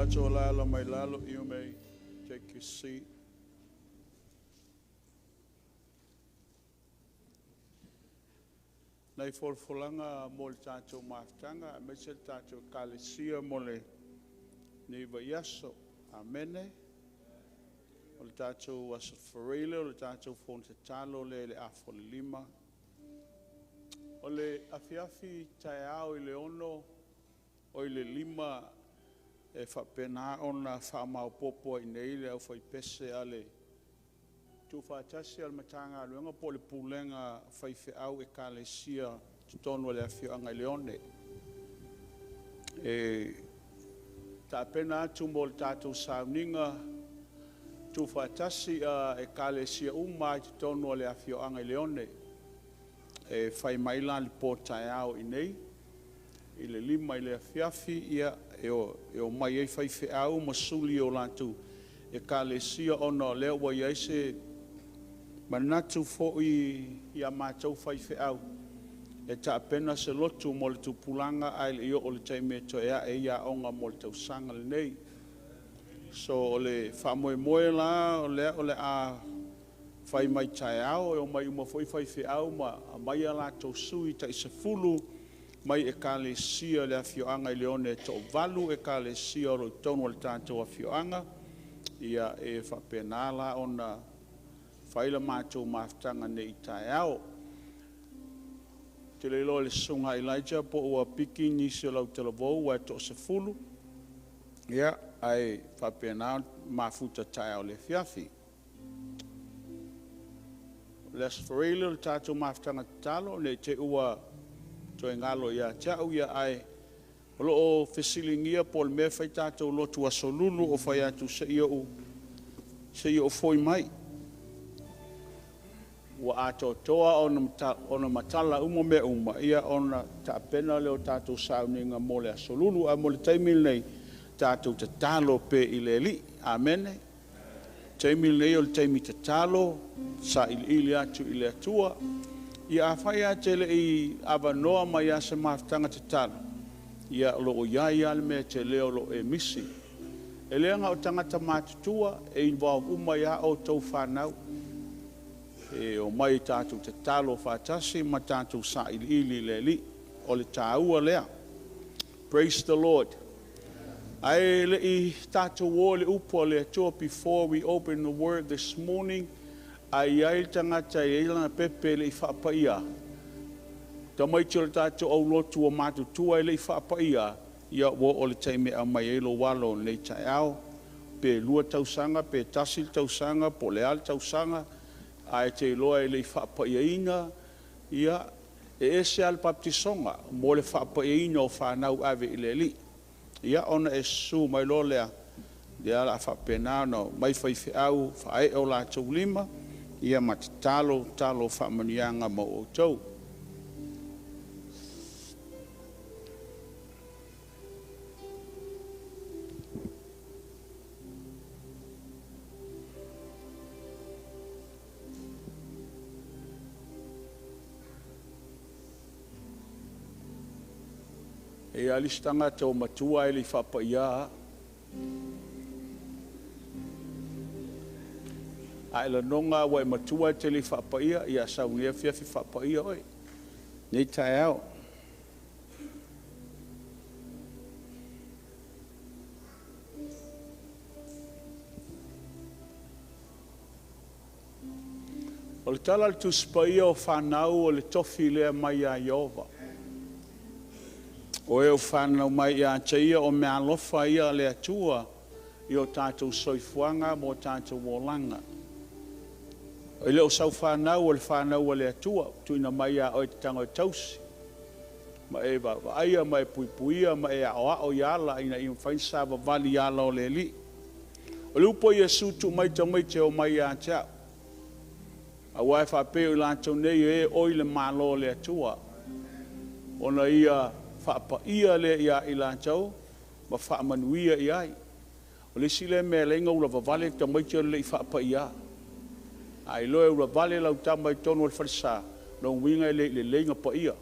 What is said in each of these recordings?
Tatou alaala mai lalo. You may take your seat. Nai folafolaga mo le tatou mafutaga aemaise le tatou Ekalesia mo lenei vaiaso. Amene. O le tatou Aso Faraile o le tatou fono tatalo lea i le 4:30. O le afiafi taeao i le 6 oi le 5 e faapena ona faamaopoopo ai i inei le aufaipese a le tuufaatasi a le Matagaluega po o le Pulega a Faifeau Ekalesia i totonu o le afioaga i Leone. E tapena atu mo le tatou sauniga tuufaatasi a Ekalesia uma lava i totonu o le afioaga i Leone. E fai mai la i le po taeao i inei i le 5 i le afiafi, e omai ai faifeau ma suli o latou ekalesia, ona o lea ua i ai se manatu foi ia matou faifeau e tapena se lotu mo le tupulaga ae le i oo i le taimi e toe ae ai aoga mo le tausaga lenei. So o le faamoemoe la o lea o le a fai mai taeao, e omai uma foi faifeau ma aumai a latou sui tai 10 mai ekalesia i le afioaga i Leone e toavalu ekalesia o lo o i totonu o le tatou afioaga. Ia, e faapena la ona fai le matou mafutaga nei i taeao. Ou te le iloa i le susuga ia Elijah po ua piki nisi o lau talavou aua e toa-10, ia, ae faapena ona mafuta taeao i le afiafi. O le Aso Faraile o le tatou mafutaga tatalo, ne i te i ua toe galo ia te au, ae o lo o fesiligia po o le mea e fai tatou lotu Aso Lulu. Ou fai atu se i ou foi mai, ua atoatoa ona matala uma mea uma, ia ona tapena lea o tatou sauniga mo le Aso Lulu. Ae mo le taimi lenei, tatou tatalo pea i le Alii. Amene. O le taimi lenei o le taimi tatalo, sailiili atu i le Atua. Ia afai lava e te le i avanoa mai lava i se mafutaga tatalo, ia o lo o i ai lava le mea tele o lo o e misi. E le na o tagata matutua, e involve uma ai lava outou fanau. E omai tatou tatalo faatasi ma tatou sailiili i le Alii. O le taua lea. Praise the Lord. Ae le i tatou o i le upu a le Atua, before we open the word this morning, a i ai le tagata e i ai lana pepe e le i faapaia, tamaiti o le tatou aulotu ua matutua e le i faapaia, ia ua oo i le taimi e aumai ai lou alo i lenei taeao. Pe 2 tausaga, pe 1 tausaga, po o le a le tausaga, ae te iloa e le i faapaiaina, ia, e ese lava le papatisoga mo le faapaiaina o fanau ave i le Alii. Ia ona e susu mai loa lea, lea o le a faapena ona omai faifeau faaee o latou lima, ia ma tatalo tatalo faamanuiaga mo outou. E i ai lava le isi tagata ua matua ae le i faapaia. A e lagona lava ua e matua ae te le i faapaia, ia sau nei afiafi faapaia oe nei taeao. O le tala a le Tusi Paia o fanau o le tofi lea mai ia Ieova. O e ua fanau mai ia te Ia o meaalofa ia a le Atua i o tatou soifuaga ma o tatou olaga. E le o sau fanau o le fanau a le Atua, ua tuuina mai ia oe e te tago e tausi, ma e vaavaaia ma e puipuia ma e aoao i ala ina ia mafai ona savavali i ala o le Alii. O le upu a Iesu, tuu mai tamaiti e omai ia te au, aua e faapea o i latou nei e oi le Malo o le Atua, ona ia faapaia lea ia i latou ma faamanuia i ai. O le isi lea mea e ala ai ona ulavavale tamaiti o le le i faapaia. A iloa e ulavale lau tama i totonu o le falesa, lona uiga e le i lelei ona paia.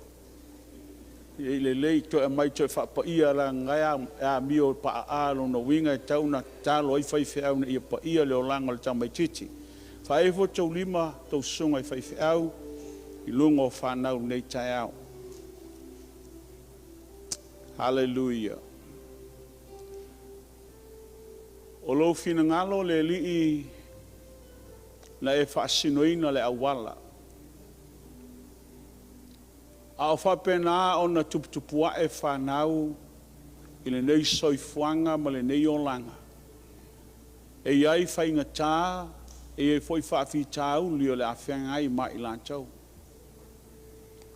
Ia lelei toe aumai toe faapaia leaga e amio paaa lona uiga e tatau ona tatalo ai faifeau ina ia paia le olaga o le tamaitiiti. Faaee ifo tou lima tou susuga i faifeau i luga o fanau i lenei taeao. Haleluia. O lou finagalo le Alii na e faasinoina le auala, a o faapena ona tuputupuae fanau i lenei soifuaga ma lenei olaga. E i ai faigata, e i ai foi faafitauli o le a feagai ma i latou.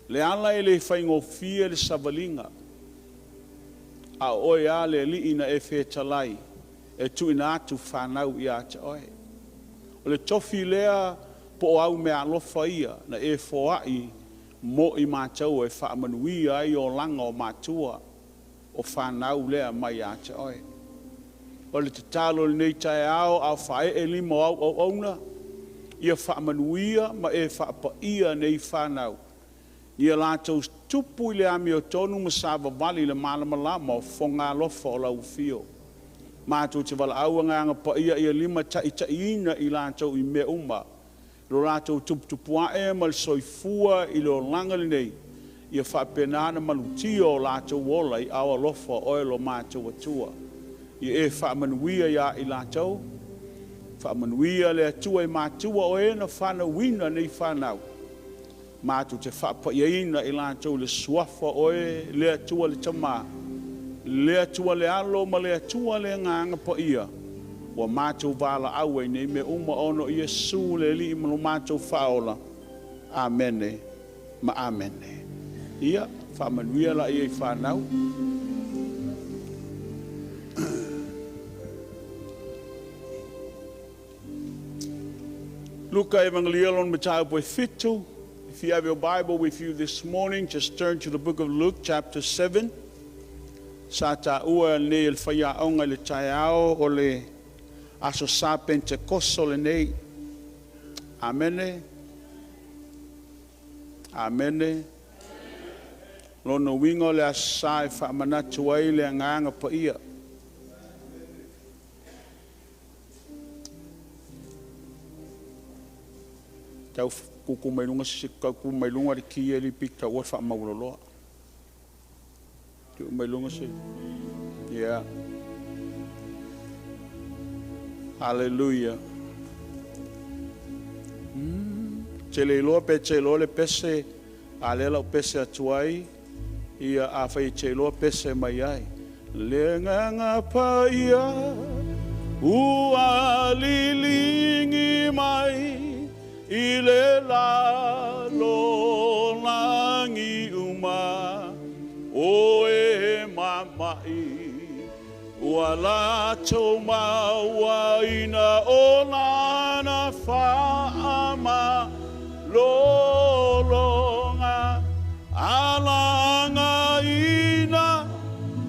Le ala e le faigofie le savaliga, a o oe lava le Alii na e fetalai e tuuina atu fanau ia te oe. O le tofi lea po o au meaalofa ia na e foai mo i matou e faamanuia ai olaga o matua o fanau lea mai ia te oe. O le tatalo i lenei taeao a o faaee lima o au auauna, ia faamanuia ma e faapaia nei fanau, ia latou tupu i le amiotonu ma savavali i le malamalama o fofoga alofa o lau afio. Matou te valaau Agaga Paia ia limataitaiina i latou i mea uma, lo latou tuputupuae ma le soifua i le olaga lenei, ia faapena ona malutia o latou ola i aao alofa o oe lo matou Atua. Ia e faamanuia ia i latou, faamanuia le Atua i matua o e na fanauina nei fanau, matou te faapaiaina i latou i le suafa o oe le Atua le Tama, le Atua le Alo ma le Atua le Agaga Paia, ua matou valaau ai nei mea uma ona o Iesu le Alii ma lo matou Faaola. Amene ma amene. Ia, faamanuia laia i fanau. Luka Evangelia lona mataupu e 7. If you have your Bible with you this morning, just turn to the book of Luke chapter 7. Sa taua nei e le faiaoga i le taeao o le Aso Sa Pentekoso lenei. Amene. Amene. Lona uiga o le Aso Sa e faamanatu ai le Agaga Paia. Tau tutu mai luga se tau tu mai luga le ki e lipi tau faamaualaloa. Tuu mai luga se. Yeah. Hallelujah. Te le iloa pe te iloa le pese, a lea lau pese atu ai, ia a fai te iloa pese mai ai. Le Agaga Paia ua lilingi mai i le lalolagi uma o e mamai ua latou mauaina o lana faamalologa alagaina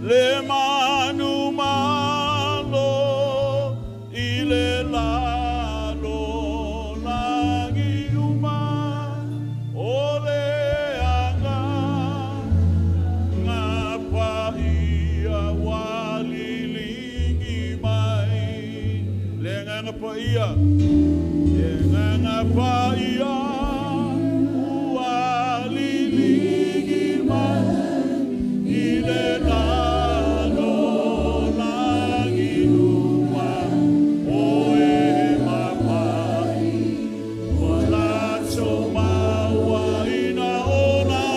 le manumalo i le lalolagi uma o le Agaga Paia ua lilingi mai. Le Agaga Paia, le Agaga Paia ua lilingi mai i le lalolagi uma o e mamai ua latou mauaina o lana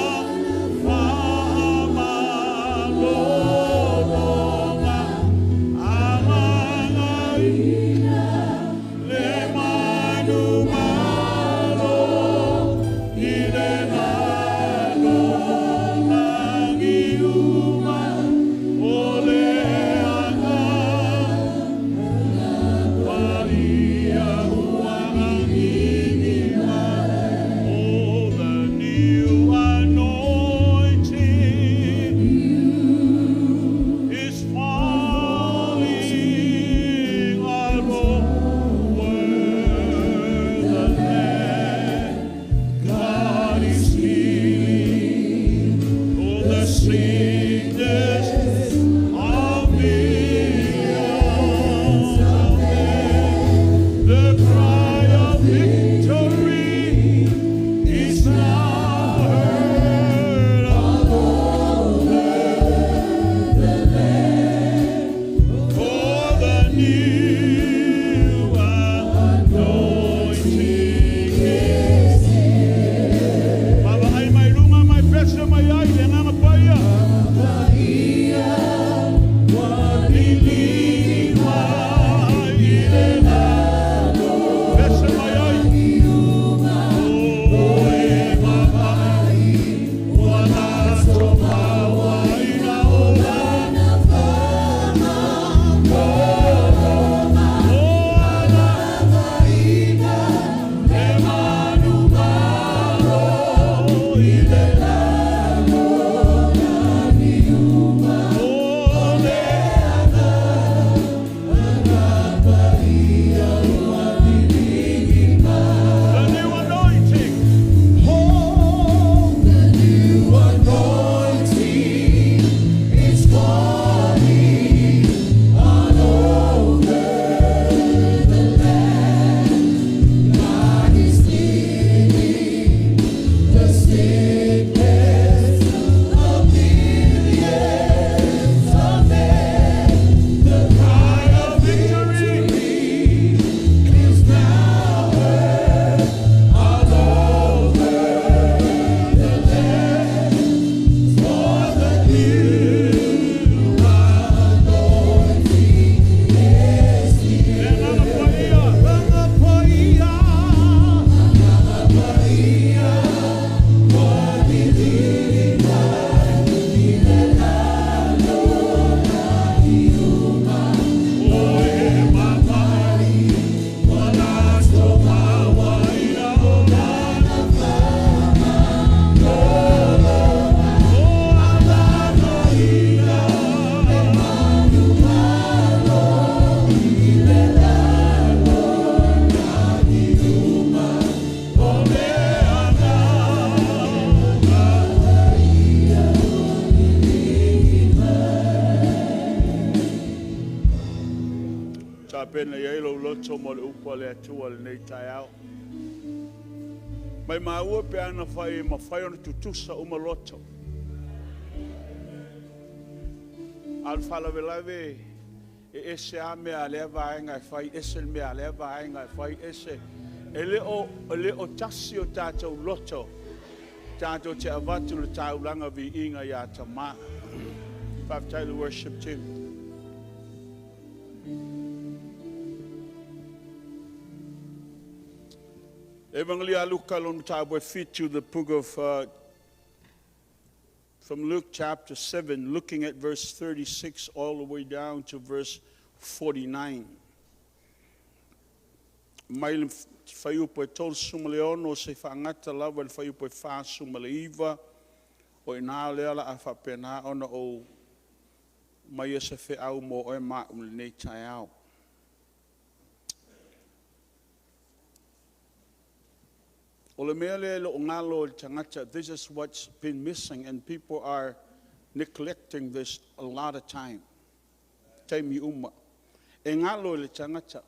faamalologa alagaina le manumalo. New anointing is here. Vaavaai mai luga ma e pese mai ai le Agaga Paia. Ua liliga i le lalo. Pese mai ai. O e vaavaai ua lato maoaina o lana o ala le manumalo i le o le The new anointing. Oh, the new anointing is falling all over the land. God is healing the sickness of millions of men. The cry of victory is now heard all over the land. For the new anointing is here. Le Agaga Paia. Agaga Paia, ua liliga i le lalo na O e vaavaai ua lato maoaina o lana o alagaina le manumalo i le lalo na o le Agaga. Paia ua Tapena i ai lou loto mo le upu a le Atua lenei taeao. Mai maua pe ana fai e mafai ona tutusa uma loto. A o le faalavelave e ese lava mea a lea vaega e fai, ese le mea a lea vaega e fai, ese. E le o tasi o tatou loto tatou te avatu le taulaga viiga iā Tamā. Faafetai le worship team. Evangelia Luka lona mataupu e 7, the book of from Luke chapter 7, looking at verse 36 all the way down to verse 49. Mai le fuaiupu e 36 seia faagata lava le fuaiupu e 49 o ina lea la a faapena ona ou mai se feau mo oe ma au lenei taeao. O le mea lea lo ngalo le tagata, this is what's been missing and people are neglecting this a lot of time. Taimi uma. E ngalo i le tagata.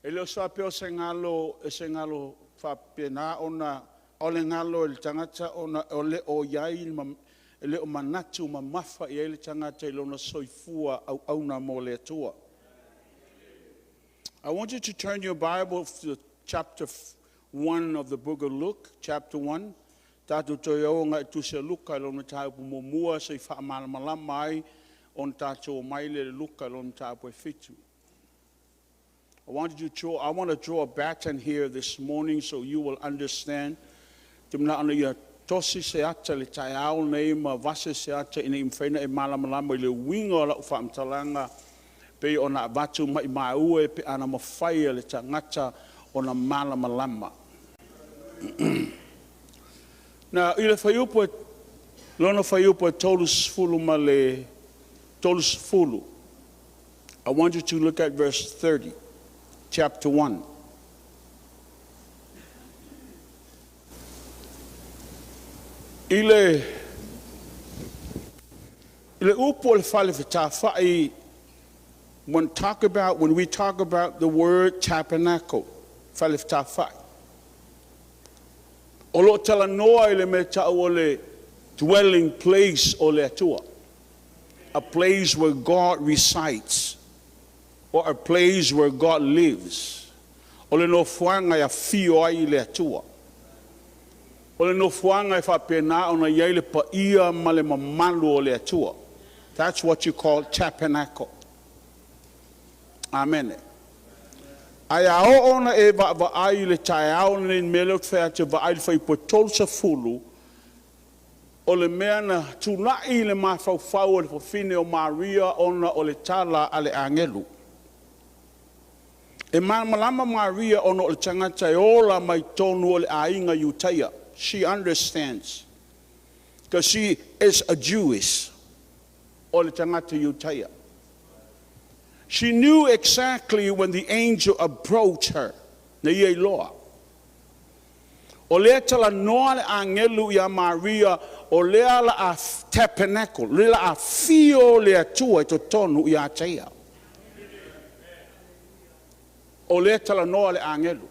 E le o faapea o se galo, e se galo faapena ona o le galo i le tagata ona o le o iai e le o manatu mamafa i ai le tagata i lona soifua auauna mo le Atua. I want you to turn your Bible to chapter 1 of the book of Luke, chapter 1. Tatou toe o agai i tusi a Luka i lona mataupu muamua se i faamalamalama ai ona tatou mai le Luka i lona mataupu e 7. I want to draw a pattern here this morning so you will understand. Te mana ana ia tosi se ata le taeao nei ma vase se ata ina i mawhaina e malamalama i le uiga o lau faamatalaga pei ona avatu mai maua e pe ana mafai le tagata ona malamalama. Na i le fuaiupu lona fuaiupu e 30 ma le 30. I want you to look at verse 30, chapter 1. I le upu o le fale fetafa'i, when we talk about the word tabernacle, fale fetafa'i, o lo o talanoa i le mea tau o le dwelling place o le Atua. A place where God resides or a place where God lives. O le nofoaga e afio ai le Atua. O le nofoaga e faapena ona i ai le paia ma le mamalu o le Atua. That's what you call tabernacle. Amene. Ae a oo ona e vaavaai i le taeao lenei i le mea lea ou te fai atu e vaai i le fuaiupu e 30, o le mea na tulai i le mafaufau o le fafine o Maria ona o le tala a le agelu. E malamalama Maria ona o le tagata e ola mai totonu o le aiga Iutaia. She understands because she is a Jewish, o le tagata Iutaia. She knew exactly when the angel approached her, na ia iloa. O lea talanoa le agelu iā Maria, o lea la a tabernacle, lea la afio le Atua i totonu ia te ia. O lea talanoa le agelu.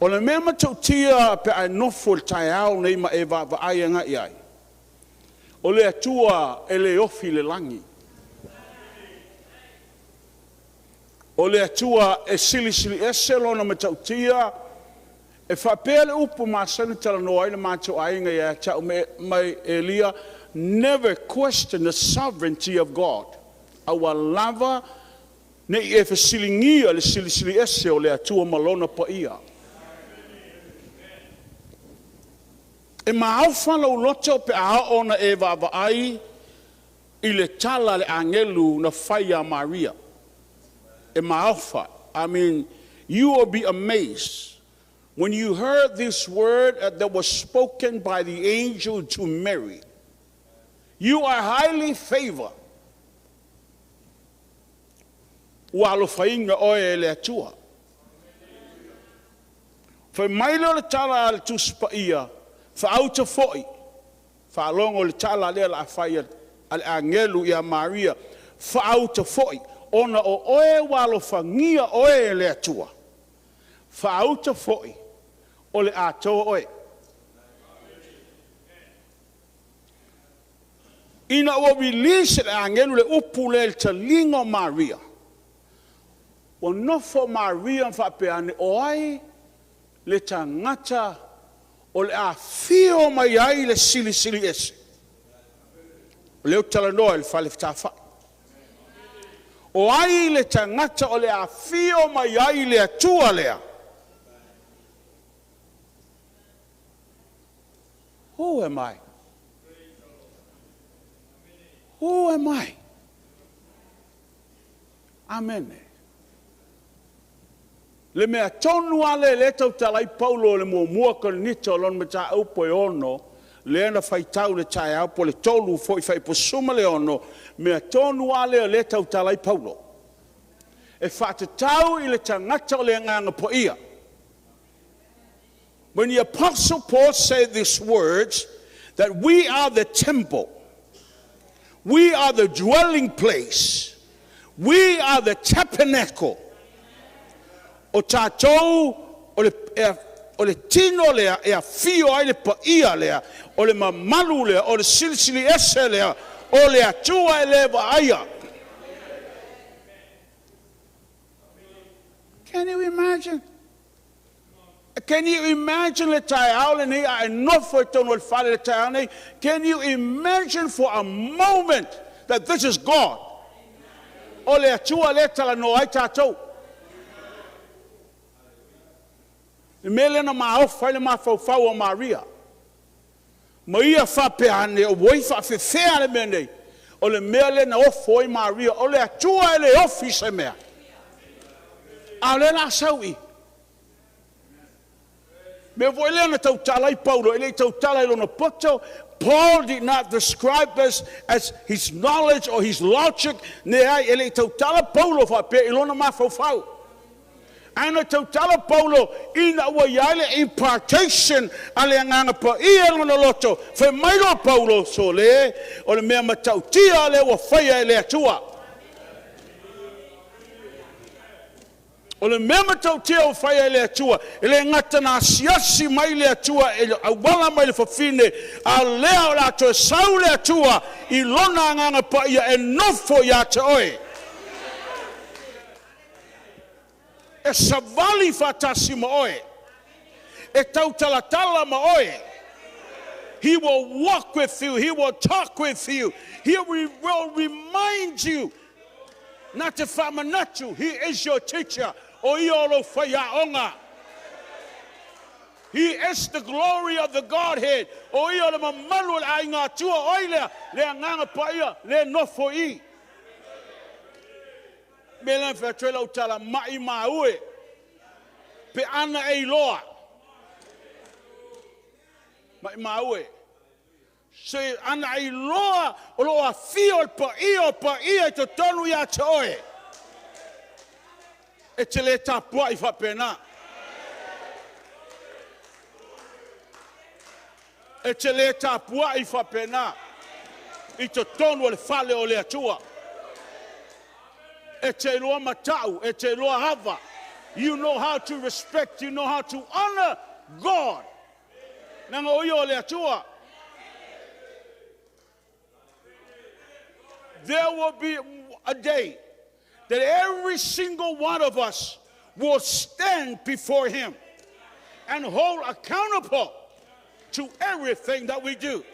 O le mea matautia pe a e nofo i le taeao lenei ma e vaavaai agai i ai, o le Atua e le ofi i le lagi. O le Atua e silisili ese Lona matautia. E faapea le upu masani ona talanoa ai le matou aiga ia te au mai Elia, never question the sovereignty of God. Aua lava ne i e fesiligia le silisili ese o le Atua ma Lona paia. E maofa lou loto pe a oo ona e vaavaai i le tala a le agelu na fai ia Maria. E maofa. I mean, you will be amazed when you heard this word that was spoken by the angel to Mary. You are highly favored. Ua alofaina oe e le Atua. Fai mai lea o le tala a le Tusi Paia, faauta foi, faalogo le tala lea la fai a le agelu ia Maria, faauta foi, ona o oe ua alofagia oe e le Atua, faauta foi o le atoa oe. Ina ua release e le agelu le upu lea i le taliga o Maria, ua nofo Maria ma faapea ane, o ai le tagata o le afio mai ai le Silisili Ese? O lea ou te talanoa i le fale fetāfai. O ai le tagata o le afio mai ai le Atua lea? Who am I? Who am I? Amen. Le mea tonu ale le tautala ai Paulo o le muamua Korinito lona mataupu e 6, lea na faitau le taeao po le 3 foi 16, mea tonu lava lea o lea e tautala ai Paulo. E faatatau i le tagata o le Agaga Paia. When the Apostle Paul said these words, that we are the temple, we are the dwelling place, we are the tabernacle. O tatou o le tino lea e afio ai le paia lea, o le mamalu lea, o le silisili ese lea, o le Atua e le vaaia. Can you imagine? Can you imagine le taeao lenei a e nofo i totonu o le fale le taeao nei? Can you imagine for a moment that this is God? O le Atua lea talanoa ai tatou. Le mea lea na maofa ai le mafaufau o Maria. Ma ia faapea ane, o oi faafefea le mea nei. O le mea lea na ofo ai Maria, o le Atua e le ofi se mea. A o lea la sau i. Mea foi lea na tautala ai Paulo, e le i tautala i lona poto. Paul did not describe this as his knowledge or his logic. Ne ai, e le i tautala Paulo faapea i lona mafaufau. Ae na tautala Paulo ina ua i ai le impartation a le Agaga Paia i lona loto. Fai mai loa Paulo, sole, o le mea matautia lea ua faia e le Atua. O le mea matautia o faia e le Atua, e le gata na asiasi mai le Atua e auala mai le fafine, a lea o le a toe sau le Atua i lona agaga paia e nofo ia te oe. E savali faatasi ma oe. E tautalatala ma oe. He will walk with you. He will talk with you. He will remind you. Na te faamanatu. He is your teacher. O ia o lou faiaoga. He is the glory of the Godhead. O ia o le mamalu o le aiga Atua o ai lea, le agaga paia, le nofo i. Me lea fai atu ai lau tala, maimau e, pe ana e iloa. Maimau e. Se ana e iloa o lo o afio le paia o paia i totonu ia te oe. E te le tapuai faapena. E te le tapuai faapena i totonu o le fale o le Atua. E te iloa matau, e te iloa ava. You know how to respect, you know how to honor God. Leaga o ia o le Atua. There will be a day that every single one of us will stand before him and hold accountable to everything that we do.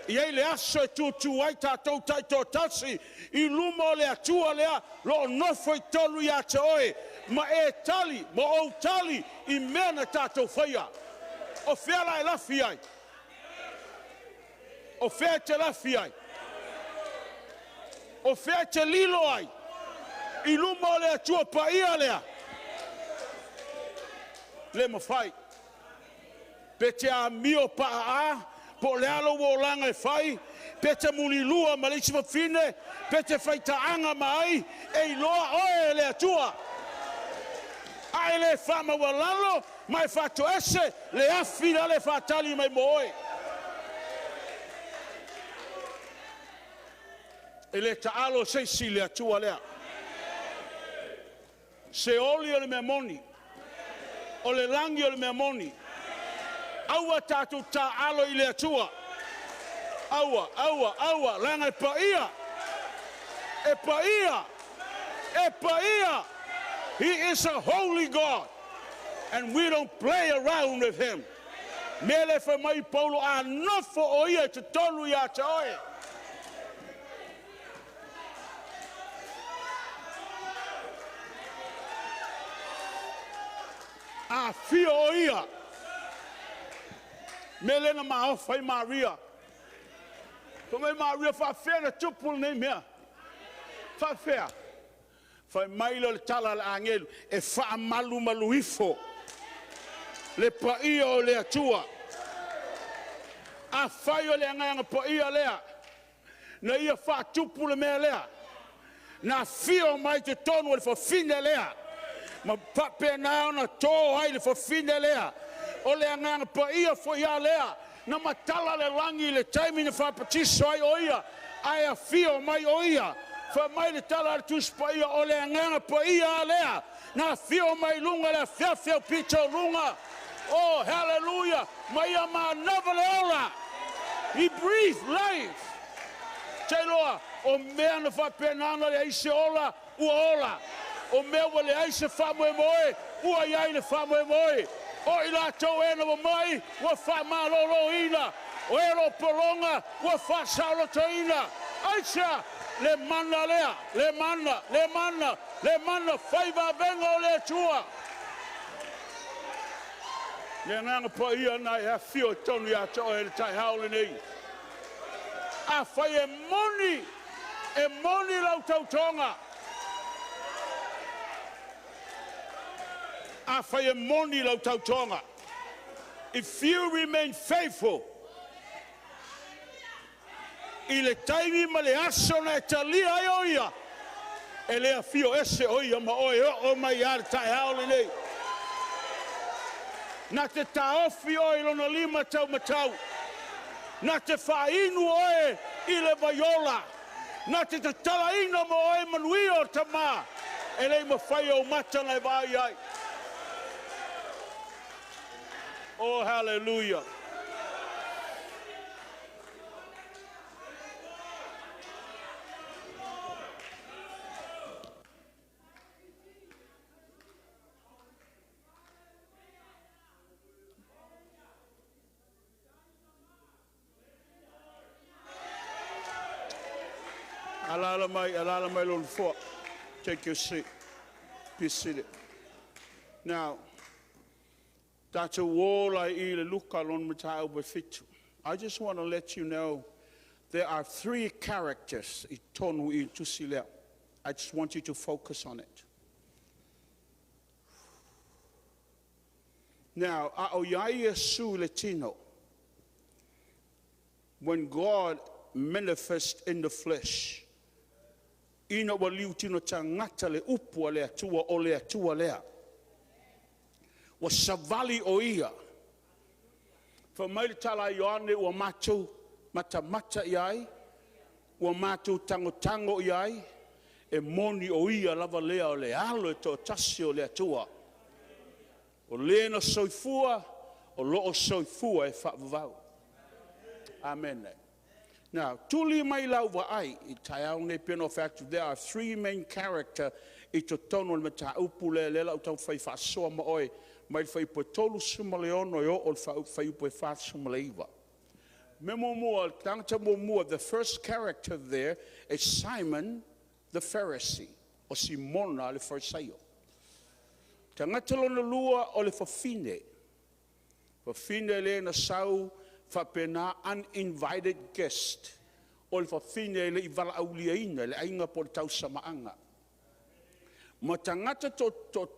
E i ai le aso e tutu ai tatou taitoatasi i luma o le Atua lea lo o nofo i tolu ia te oe, ma e tali, ma ou tali i mea na tatou faia. O fea la e lafi ai? O fea e te lafi ai? O fea e te lilo ai? I luma o le Atua paia lea. Le mafai. Pe te amio paa, po o le a lou olaga e fai, pe te mulilua ma le isi fafine, pe te faitaaga ma ai, e iloa oe e le Atua. A e le faamaualalo ma e faatoese le afi la le faatali mai mo oe. E le taalo se isi le Atua lea. Seoli o le mea moni. O le lagi o le mea moni. Aua tatou taalo i le Atua. Aua, aua, aua, leaga e paia. E paia. E paia. He is a holy God. And we don't play around with him. Me le fai mai Paulo a nofo o ia i totonu ia te oe. A fio o ia. Me le na maofa i Maria. Fai mai Maria faafea na tupu lenei mea. Faafea. Fai mai lea o le tala a le agelu, e faamalumalu ifo le paia o le Atua. Afai o le agaga paia lea, na ia faatupu le mea lea, na afio mai totonu o le fafine lea, ma faapena ona tō ai le fafine lea. O le agaga paia foi a lea, na matala le lagi i le taimi na faapatiso ai o ia, ae afio mai o ia. Fai mai le tala a le Tusi Paia, o le agaga paia a lea, na afio mai luga le afiafi au pito o luga. Oh, hallelujah! Ma ia manava le ola. He breathed life. Te iloa, o mea na faapena ona leai se ola, ua ola. O mea ua leai se faamoemoe, ua iai le faamoemoe. O i latou e na ua mai, ua faamaloloina. O e o lo o pologa, ua faasaolotoina. Aisea? Le mana lea, le mana, le mana, le mana fai vavega o le Atua. Le agaga paia na e afio i totonu ia te oe le taeao lenei. Afai e moni, e moni lau tautoga. Afai e moni lau tautoga. If you remain faithful, i le taimi ma le aso na e talia ai o ia, e le afio ese o ia ma oe oo mai a le taeao lenei. Na te taofi oe i lona lima taumatau. Na te faainu oe i le vaiola. Na te tatalaina mo oe manuia o tama. E le i mafai e ou mata ona e vaai ai. Oh, hallelujah. Alaala mai, alaala mai lou nofoa. Take your seat. Be seated. Now, tatou o la i le Luka lona mataupu e 7. I just want to let you know there are three characters i tonu i tusi lea. I just want you to focus on it. Now, a o iai Iesu i le tino, when God manifest in the flesh, ina ua liutino tagata le upu a le Atua, o le Atua lea. Ua savali o ia. Fai mai le tala a Ioane, ua matou matamata i ai, ua matou tagotago i ai, e moni o ia lava lea o le Alo e toatasi o le Atua. O le na soifua, o lo o soifua e faavavau. Amene. Now, tuli mai lau vaai i taeao nei pei ona ou fai atu, there are three main character i totonu o le mataupu lea, lea la ou taumafai faasoa ma oe mai le fuaiupu e 36 e oo i le fuaiupu e 49. Mea muamua, le tagata muamua, the first character there is Simon the Pharisee, o Simona le Farisaio. Tagata lona lua o le fafine, fafine le na sau faapena, uninvited guest, o le fafine e le i valaauliaina i le aiga po o le tausamaaga. Ma tagata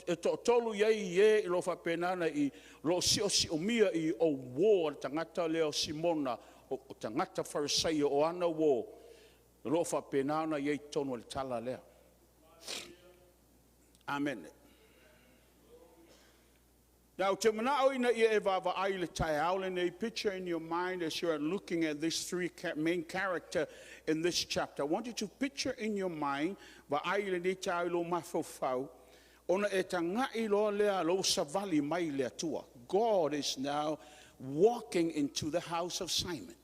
e toatolu i ai e i lo faapena na i lo siosiomia i o uō a le tagata lea o Simona, o tagata Farisaio o ana uō, o lo o faapena ona i ai totonu o le tala lea. Amene. Now, te manao ina ia e vaavaai i le taeao lenei, picture in your mind as you are looking at these three main character in this chapter. I want you to picture in your mind, vaai i lenei taeao i lou mafaufau, ona e tagai loa lea lou savali mai le Atua. God is now walking into the house of Simon.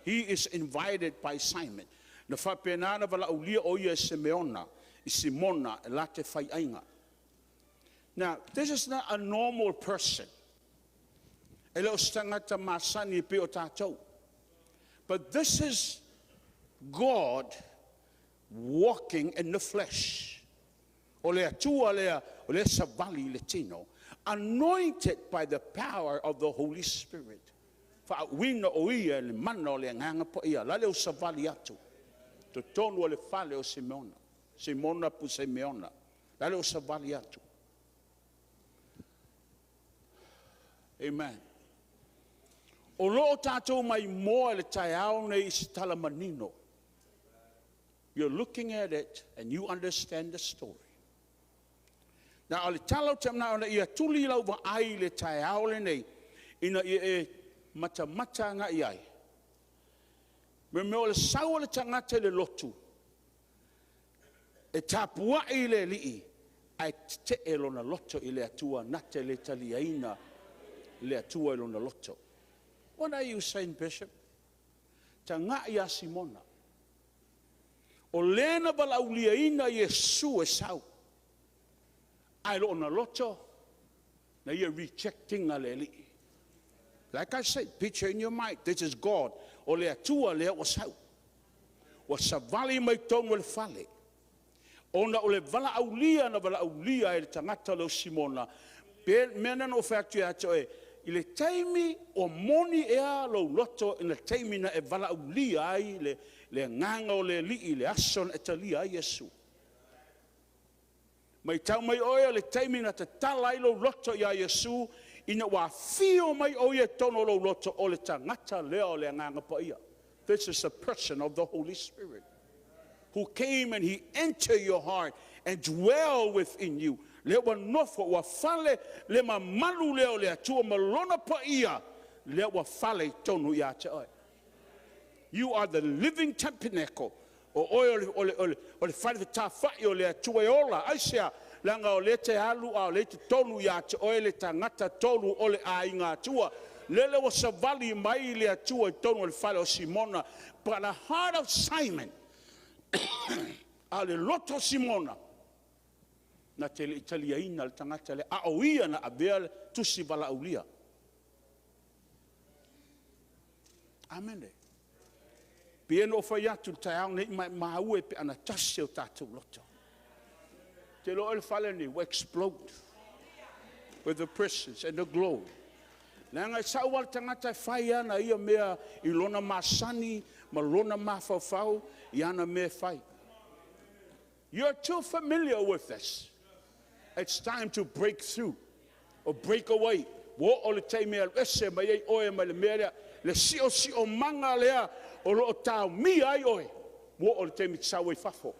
He is invited by Simon. Na faapena na valaaulia o ia e Simeona, i Simona e la te faiaiga. Now, this is not a normal person. E le o se tagata masani e pei o tatou. But this is God walking in the flesh. O le Atua lea, o lea savali i le tino. Anointed by the power of the Holy Spirit. Faauuina o ia e le mana o le Agaga Paia. La lea o savali atu. Totonu o le fale o Simeona. Simona pu Simeona. La lea o savali atu. Amen. O lo o tatou mai moa i le taeao nei i se tala manino. You're looking at it and you understand the story. Now, o le tala o te manao na ia tuli lau vaai i le taeao lenei, ina ia e matamata agai ai. Me mea o le sau o le tagata i le lotu, e tapuai i le Alii, ae tetee lona loto i le Atua, na te le taliaina le Atua i lona loto. What are you saying, Bishop? Tagai ia Simona. O lea na valaauliaina Iesu e sau, ae lona loto, na ia rejectinga le Alii. Like I said, picture in your mind, this is God. O le Atua lea ua sau. Ua savali mai tonu o le fale. Ona o le valaaulia na valaaulia e le tagata lea o Simona, pe mea na ou fai atu ia te oe, i le taimi o moni ea lou loto i le taimi na e valaaulia ai le agaga o le Alii i le aso na e talia ai Iesu. Matau mai oe o le taimi na tatala ai lou loto ia Iesu, ina ua afio mai o ia i totonu o lou loto, o le tagata lea o le Agaga Paia. This is the person of the Holy Spirit who came and he entered your heart and dwell within you. Lea ua nofo, ua fale le mamalu lea o le Atua ma lona paia, lea ua fale i totonu ia te oe. You are the living tabernacle. O oe o le fale fetāfa'i o le Atua e ola. Aisea? Leaga o lea e te alu a o lea e i totonu ia te oe le tagata tolu o le Aiga Atua. Lele ua savali mai le Atua i totonu o le fale o Simona. But the heart of Simon, a o le loto o Simona, na te le i taliaina le tagata lea, a o ia na avea le tusi valaaulia. Amene. Pei ona ou fai atu i le taeao lenei, maumau e pe ana tasi o tatou loto. Ou te iloa o le fale lenei ua explode with the presence and the glory. Leaga e sau lava le tagata e fai ana ia mea i lona masani ma lona mafaufau i ana mea e fai. You're too familiar with this. It's time to break through or break away. Ua oo le taimi e alu ese mai ai oe mai le mea lea. Le siosiomaga lea o lo o taomia ai oe. Ua oo le taimi e te sau ai i fafo.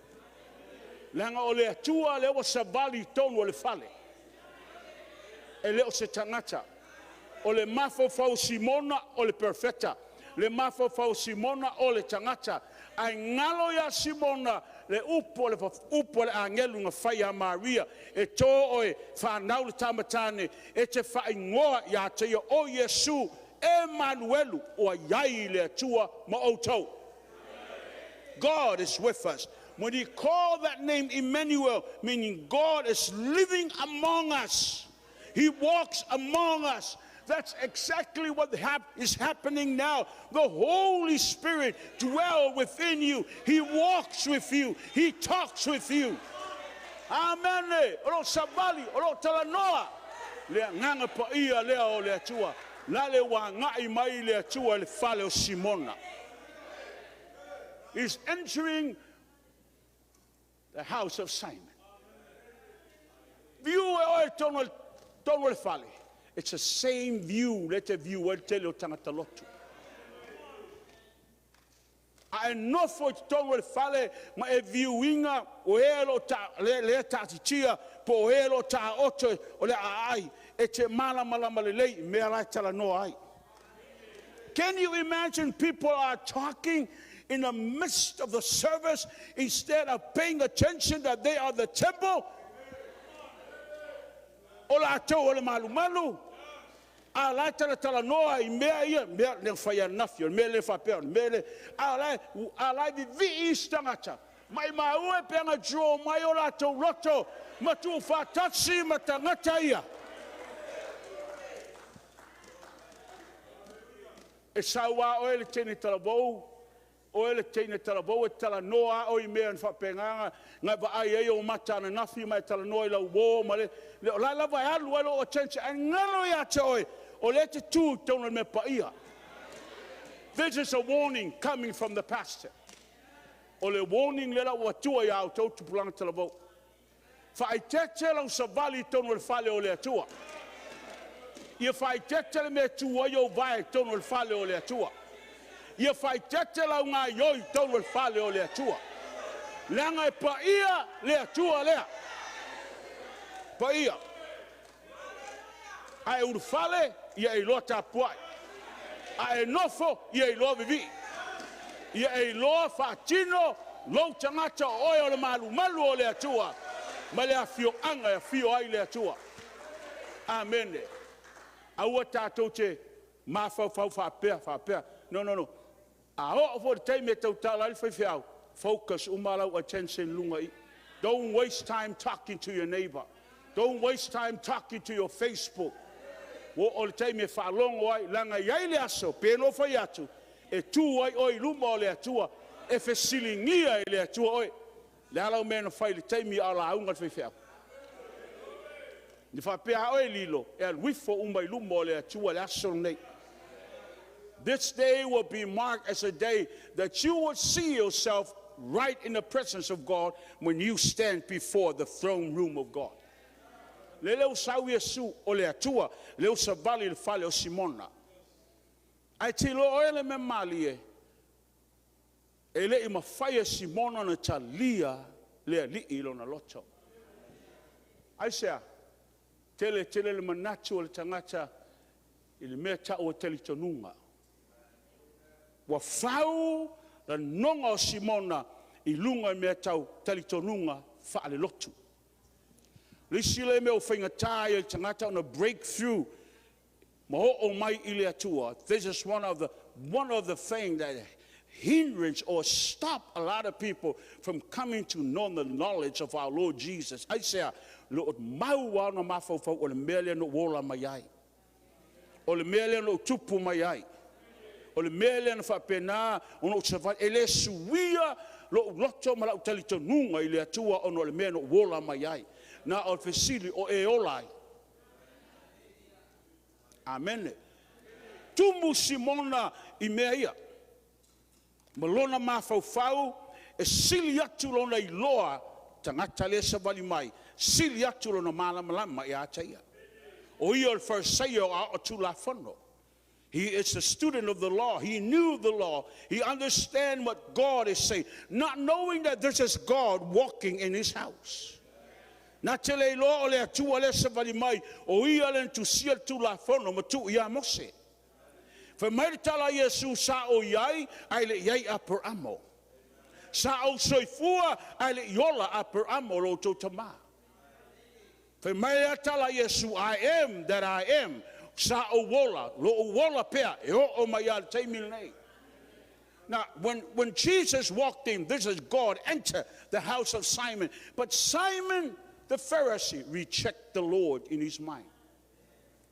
Leaga o le Atua lea ua savali i totonu o le fale. E le o se tagata. O le mafaufau o Simona o le perofeta. Le mafaufau o Simona o le tagata. Ae galo ia Simona le upu o le, upu a le agelu na fai ia Maria. E tō oe, fanau le tama tane, e te faaigoa ia te ia o Iesu Emanuelu, ua i ai le Atua ma outou. God is with us. When he called that name Emmanuel, meaning God is living among us. He walks among us. That's exactly what is happening now. The Holy Spirit dwells within you. He walks with you. He talks with you. Amen. O lo savali, o lo talanoa. Le agaga paia lea o le Atua. La le ua agai mai le Atua i le fale o Simona. He's entering the house of Simon. View e oe tonu tonu o le fale. It's the same view le te view ai le tele o tagata lotu. A e nofo i totonu o le fale ma e view ina o e lo ta, le, le taatitia po o e lo taoto o le aai e te malamalama lelei i mea la e talanoa ai. Can you imagine people are talking in the midst of the service instead of paying attention that they are the temple? O latou o le malumalu, a o la e talatalanoa i mea ia, mea le fai ananafi, o le mea le faapea, o le mea le, a o la e vivii isi tagata. Maumau e pe ana draw mai o latou loto ma tuufaatasi ma tagata ia. E sau lava oe le teine talavou, oe le teine talavou e talanoa lava oe i mea na faapena na vaai ai ou mata ananafi ma e talanoa i lau uo ma le, le o la lava e alu ai lou attention, ae galo ia te oe, o lea e te tu i totonu o le mea paia. This is a warning coming from the pastor. O le warning lea la ua atua ia outou tupulaga talavou. Faaeteete lau savali i totonu o le fale o le Atua. Ia faaeteete le mea e tu ai ou vae i totonu o le fale o le Atua. Ia faaeteete lau gaioi i totonu o le fale o le Atua. Leaga e paia le Atua lea. Paia. A e ulufale, ia e iloa tapuai. A e nofo, ia e iloa vivii. Ia e iloa faatino lou tagata o oe o le malumalu o le Atua ma le afioaga e afio ai le Atua. Amene. Aua tatou te mafaufau faapea, faapea. No, no, no. A oo foi le taimi e tautala ai le faifeau, focus uma lau attention i luga i. Don't waste time talking to your neighbor. Don't waste time talking to your Facebook. Ua oo le taimi e faalogo ai, leaga e i ai le aso, pe no fai atu, e tu ai oe i luma o le Atua, e fesiligia e le Atua oe. Le a lau mea na fai i le taimi a o lauga le faifeau? Ni faapea a oe lilo, e alu ifo uma i luma o le Atua le aso lenei. This day will be marked as a day that you will see yourself right in the presence of God when you stand before the throne room of God. Lele ua sau Iesu o le Atua, lea ua savali i le fale o Simona. Ae te iloa oe le mea malie, e le i mafai e Simona ona talia le Alii i lona loto. Aisea? Tele tele le manatu o le tagata i le mea tau o talitonuga. Ua fau le noga o Simona i luga i mea tau talitonuga faale-lotu. O le isi lea mea ua faigata ai i le tagata ona break through ma oo mai i le Atua. This is one of the things that hindrance or stop a lot of people from coming to know the knowledge of our Lord Jesus. Aisea? Lo mau ona mafaufau o le mea lea na ou ola mai ai. O le mea lea na ou tupu mai ai. O le mea lea na faapena ona ou savali. E le suia lou loto ma lau talitonuga i le Atua ona o le mea na ou ola mai ai. Na o le fesili o e ola ai. Amene. Tumu Simona i mea ia. Ma lona mafaufau e sili atu lona iloa tagata lea savali mai, sili atu lona malamalama ia te ia. O ia o le Farisaio o aoao Tulafono. He is a student of the law. He knew the law. He understand what God is saying, not knowing that this is God walking in his house. Na te le iloa o le Atua lea savali mai, o ia le na tusia le Tulafono ma tuu ia Mose. Fai mai le tala a Iesu, sa o iai, ae le i ai Aperamo. Sa ou soifua, ae le i ola Aperamo lo outou tamā. Fai mai le tala a Iesu, "I am that I am." Sa ou ola, lo ou ola pea, e oo mai a le taimi lenei. Now, when Jesus walked in, this is God, enter the house of Simon. But Simon the Pharisee reject the Lord in his mind.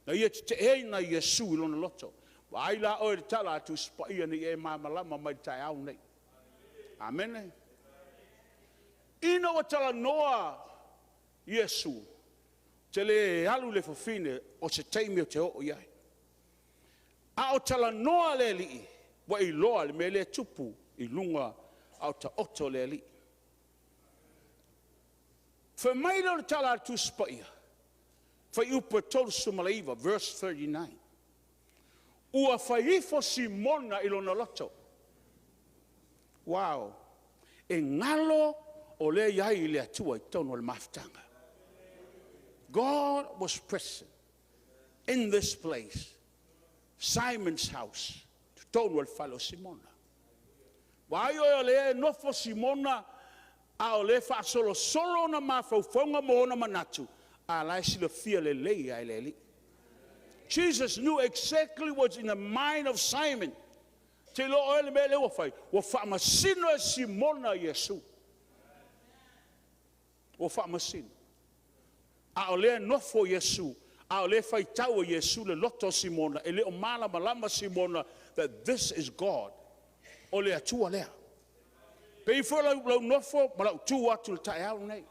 Na ia te te na Iesu i lona loto. Wa ai la oe le tala atu spaia ni e malamalama mai taeao nei. Amene. Ina ua talanoa Iesu, te le alu le fafine o se taimi o te oo i ai. A o talanoa le alii, ua iloa le mea le tupu i luga a o taoto le alii. Fai mai lea o le tala a le Tusi Paia, fuaiupu e 39, verse 39. Ua fai ifo Simona i lona loto. Wow! E galo o lea i ai le Atua i totonu o le mafutaga. God was present in this place, Simon's house, totonu o le fale o Simona. Ua ai oe o lea e nofo Simona a o le faasolosolo ona mafaufauga mo ona manatu, a la e silafia lelei ai le Alii. Jesus knew exactly what's in the mind of Simon. Te iloa oe le mea lea ua fai, ua faamasino e Simona Iesu. Ua faamasino. A o lea nofo Iesu, a o lea faitau e Iesu le loto o Simona, e le o malamalama Simona that this is God. O le Atua lea. Pei foi lau, lau nofo ma lau tu atu le taeao nei.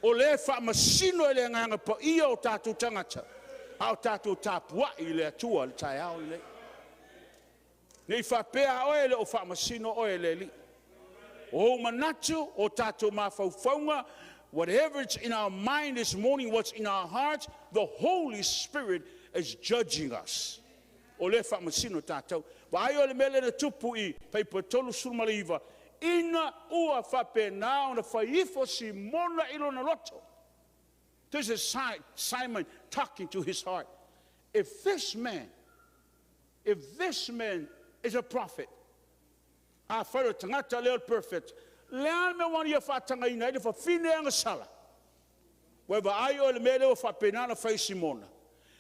O lea faamasino e le agaga paia o tatou tagata, a o tatou tapuai i le Atua le taeao lenei. Nei faapea oe le o faamasino oe le Alii. O ou manatu, o tatou mafaufauga, whatever is in our mind this morning, what's in our hearts, the Holy Spirit is judging us. O lea faamasino tatou. Vaai o le mea lea na tupu i fuaiupu 39, ina ua faapena ona fai ifo Simona i lona loto. This is Simon talking to his heart. If this man is a prophet, a fai o tagata lea o le prophet, le a le mea ua ia faatagaina ai le fafine agasala. Ua e vaai o le mea lea ua faapena ona fai Simona.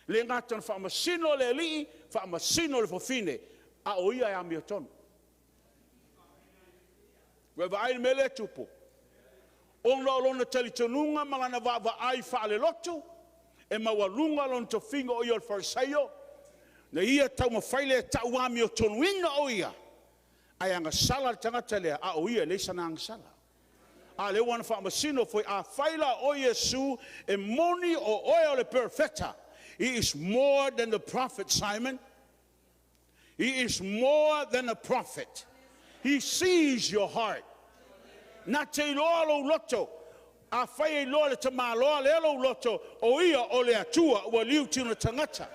Le gata na faamasino le alii, faamasino le fafine, a o ia e amiotonu. Ua e vaai le mea lea tupu. Ona o lona talitonuga ma lana vaavaai faalelotu, e maualuga lona tofiga o ia o le Farisaio, na ia taumafai le tau amiotonuina o ia, ae agasala le tagata lea, a o ia e leai sana agasala. A lea ua na faamasino foi, a fai la o Iesu, e moni o oe o le profeta. He is more than the prophet, Simon. He is more than a prophet. He sees your heart. Na te iloa lou loto, a fai e iloa le tamaloa lea lou loto, o ia o le Atua ua liu tino tagata.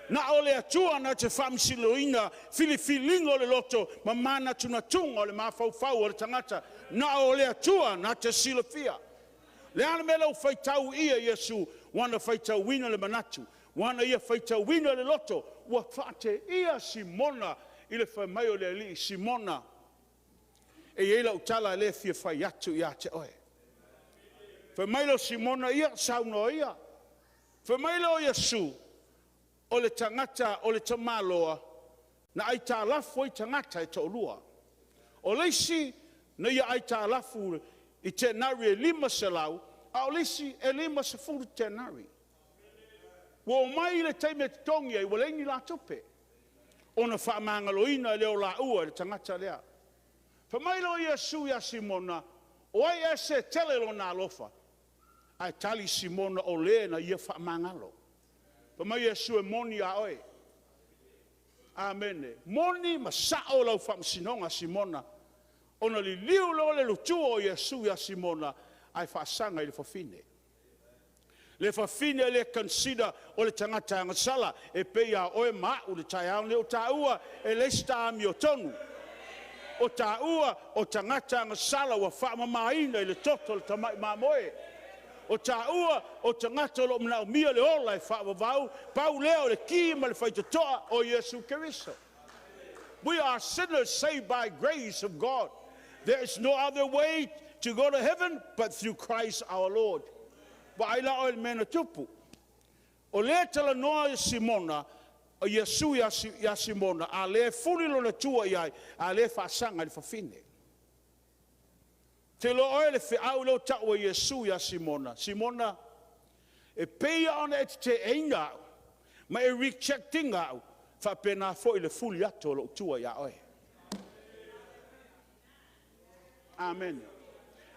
Na o le Atua na te faamasinoina filifiliga o le loto ma manatunatuga o le mafaufau o le tagata. Na o le Atua na te silafia. Le a le mea lea ua faitau ia Iesu, ua na faitauina le manatu, ua na ia faitauina le loto, ua faateia Simona i le fai mai o le Alii, Simona, E i ai lau tala lea e fia fai atu ia te oe. Fai mai lea o Simona, ia saunoa ia. Fai mai lea o Iesu, o le tagata o le tamaloa na aitalafu ai tagata e toalua. O le isi na ia aitalafu i tenari e 500, a o le isi e 50 tenari. Ua omai i le taimi e totogi ai, ua leai ni la tupe. Ona faamagaloina lea o laua e le tagata lea. Fai mai lea o Iesu ia Simona, o ai ea se tele lona alofa? Ae tali Simona, o le na ia faamagalo. Fai mai Iesu, e moni a oe. Amene. E moni ma sao lau faamasinoga Simona. Ona liliu loa lea o le tua o Iesu ia Simona ae faasaga i le fafine. Le fafine lea e consider o le tagata agasala, e pei lava o oe ma au i le taeao lenei. O taua, e leai se ta amiotonu. O taua, o tagata agasala ua faamamaina i le toto o le tamai mamoe. O taua, o tagata o lo o manaomia le ola e faavavau, pau lea o le ki ma le faitotoa o Iesu Keriso. We are sinners saved by grace of God. There is no other way to go to heaven but through Christ our Lord. Vaai la oe i le mea na tupu. O lea e talanoa Simona, o Iesu ia Simona, a o lea e fuli lona tua i ai, a o lea e faasaga i le fafine. Ou te iloa oe le feau lea ua tau e Iesu ia Simona, Simona, e pei lava ona e teteeina au, ma e reject ina au, e faapena foi le fuli atu o lou tua ia oe. Amene.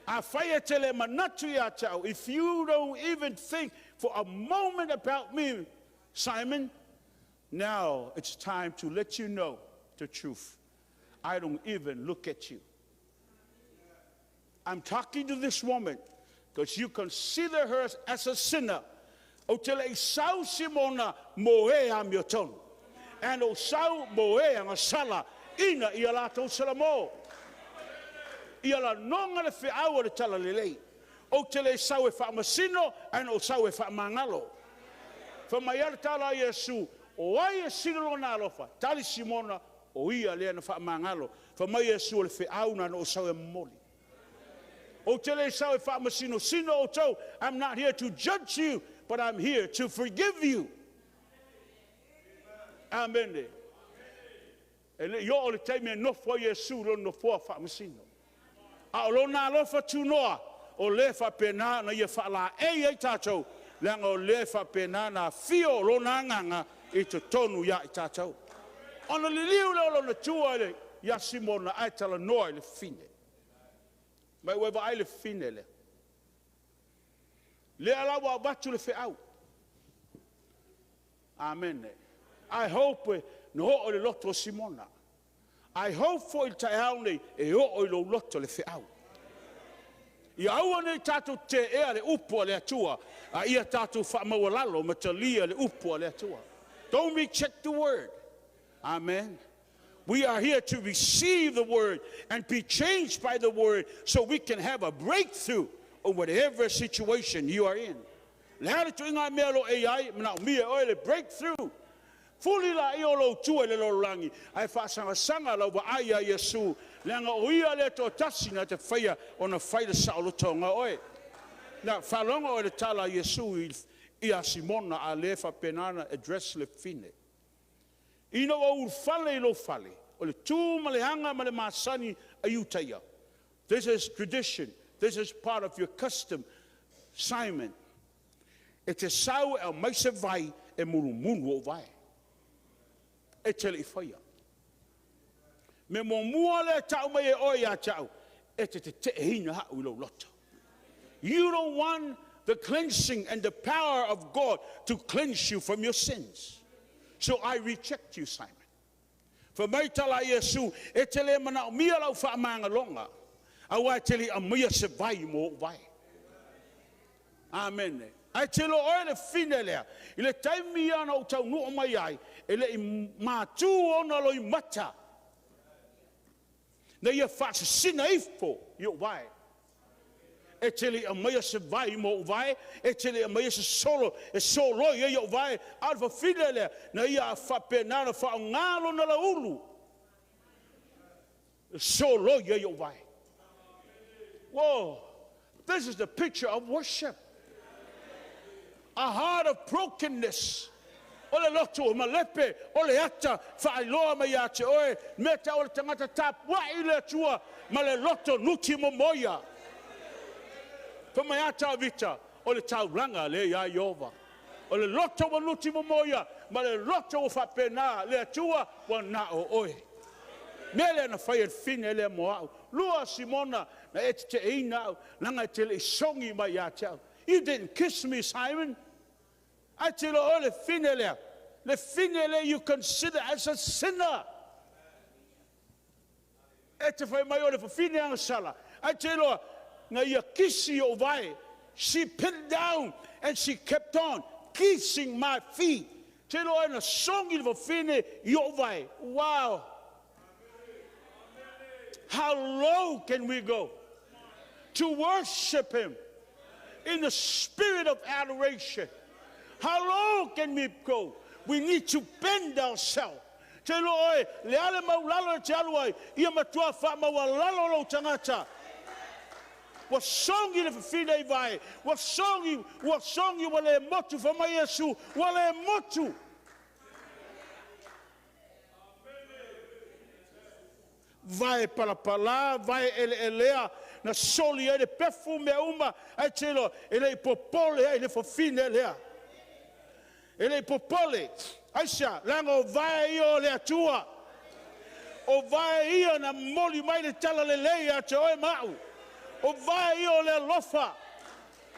Afai e te le manatu ia te au, if you don't even think for a moment about me, Simon, now it's time to let you know the truth. I don't even look at you. I'm talking to this woman because you consider her as a sinner. Ou te le i sau Simona mo e amiotonu. And ou sau mo e agasala ina ia latou salamo. Ia lanoga le feau o le talalelei. Ou te le sau e faamasino, ae na ou sau e faamagalo. Fai mai a le tala a Iesu, o ai e sili lona alofa? Tali Simona, o ia lea na faamagalo. Fai mai Iesu, o le feau na na ou sau e momoli. Ou te le sau e faamasinosino outou. I'm not here to judge you, but I'm here to forgive you. Amene. E le i oo le taimi e nofo ai Iesu i lona nofoa faamasino. A o lona alofa tunoa, o lea e faapena ona ia faalaei ai tatou, leaga o lea e faapena ona afio lona agaga i totonu ia i tatou. Ona liliu lea o lona tua ia Simona ae talanoa i le fafine. Ma ua e vaai i le fafine lea. Lea la ua avatu le feau. Amene. I hope na oo i le loto o Simona. I hope foi i le taeao nei e oo i lou loto le feau. Ia aua ne i tatou tetea le upu a le Atua, a ia tatou faamaualalo ma talia le upu a le Atua. Don't reject the word. Amen. We are here to receive the word and be changed by the word so we can have a breakthrough on whatever situation you are in. Le a le tuiga mea lo e ai, manaomia e oe le breakthrough. Fuli laia o lou tua i le lalolagi, ae faasagasagā lau vaai iā Iesu, leaga o ia le toatasi na te faia ona fai le saolotoga o oe. Na faalogo oe i le tala a Iesu ia Simona a lea e faapena ona address le fafine. Ina ua ou ulufale i lou fale, o le tu ma le aga ma le masani a Iutaia. This is tradition. This is part of your custom, Simon. E te sau e aumai se vai e mulumulu ou vae. E te le i faia. Mea muamua lea e tau mai e oe ia te au, e te teteeina au i lou loto. You don't want the cleansing and the power of God to cleanse you from your sins. So I reject you, Simon. Fai mai tala a Iesu, e te le manaomia lau faamagaloga, aua e te le i aumaia se vai mo ou vae. Amene. Ae te iloa oe le fine lea, i le taimi ia na ou taunuu mai ai, e le i matu ona loimata na ia faasisina ifo i ou vae. E te le i aumaia se vai mo ou vae, e te le i aumaia se solo e soloi ai ou vae, a o le fafine lea, na ia faapena ona faaaoga lona laulu e soloi ai ou vae. Whoa, this is the picture of worship. A heart of brokenness. O le loto o malepe, o le ata faailoa mai ia te oe, mea tau o le tagata tapuai i le Atua ma le loto nuti momoia. Fai mai a Tavita, o le taulaga lea ia Ieova. O le loto ua nuti momoia, ma le loto ua faapena, le Atua ua na o oe. Mea lea na fai e le fafine lea mo au. Lua Simona, na e teteeina au, leaga e te le i sogi mai ia te au. You didn't kiss me, Simon. Ae te iloa oe le fine lea. Le fine lea you consider as a sinner. E te fai mai o le fafine agasala. Ae te iloa, na ia kisi i ou vae. She bent down and she kept on kissing my feet. Te iloa na sogi le fafine i ou vae. Wow! How low can we go to worship him in the spirit of adoration? How low can we go? We need to bend ourselves. Te iloa oe, le ale maulalo e te alu ai, ia matua faamaualalo lou tagata. Ua sogi le fafine i vae, ua sogi, ua sogi, ua le motu, fai mai Iesu, ua le motu. Vae palapala, vae eleelea, na soli ai le pefu mea uma, ae te iloa, e le i popole ai le fafine lea. E le i popole. Aisea? Leaga o vae ia o le Atua. O vae ia na momoli mai le talalelei ia te oe ma au. O vae ia o le alofa.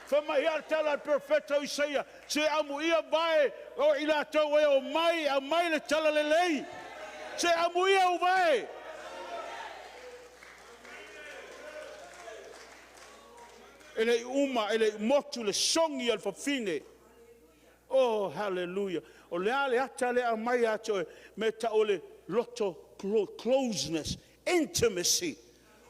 Fai mai a le tala a le perofeta o Isaia, se amuia vae o i latou e omai e aumai le talalelei. Se amuia ou vae. E le i uma, e le i motu le sogi a le fafine. Oh, hallelujah. O le a le ata lea e aumai ia te oe, mea e tau o le loto closeness, intimacy.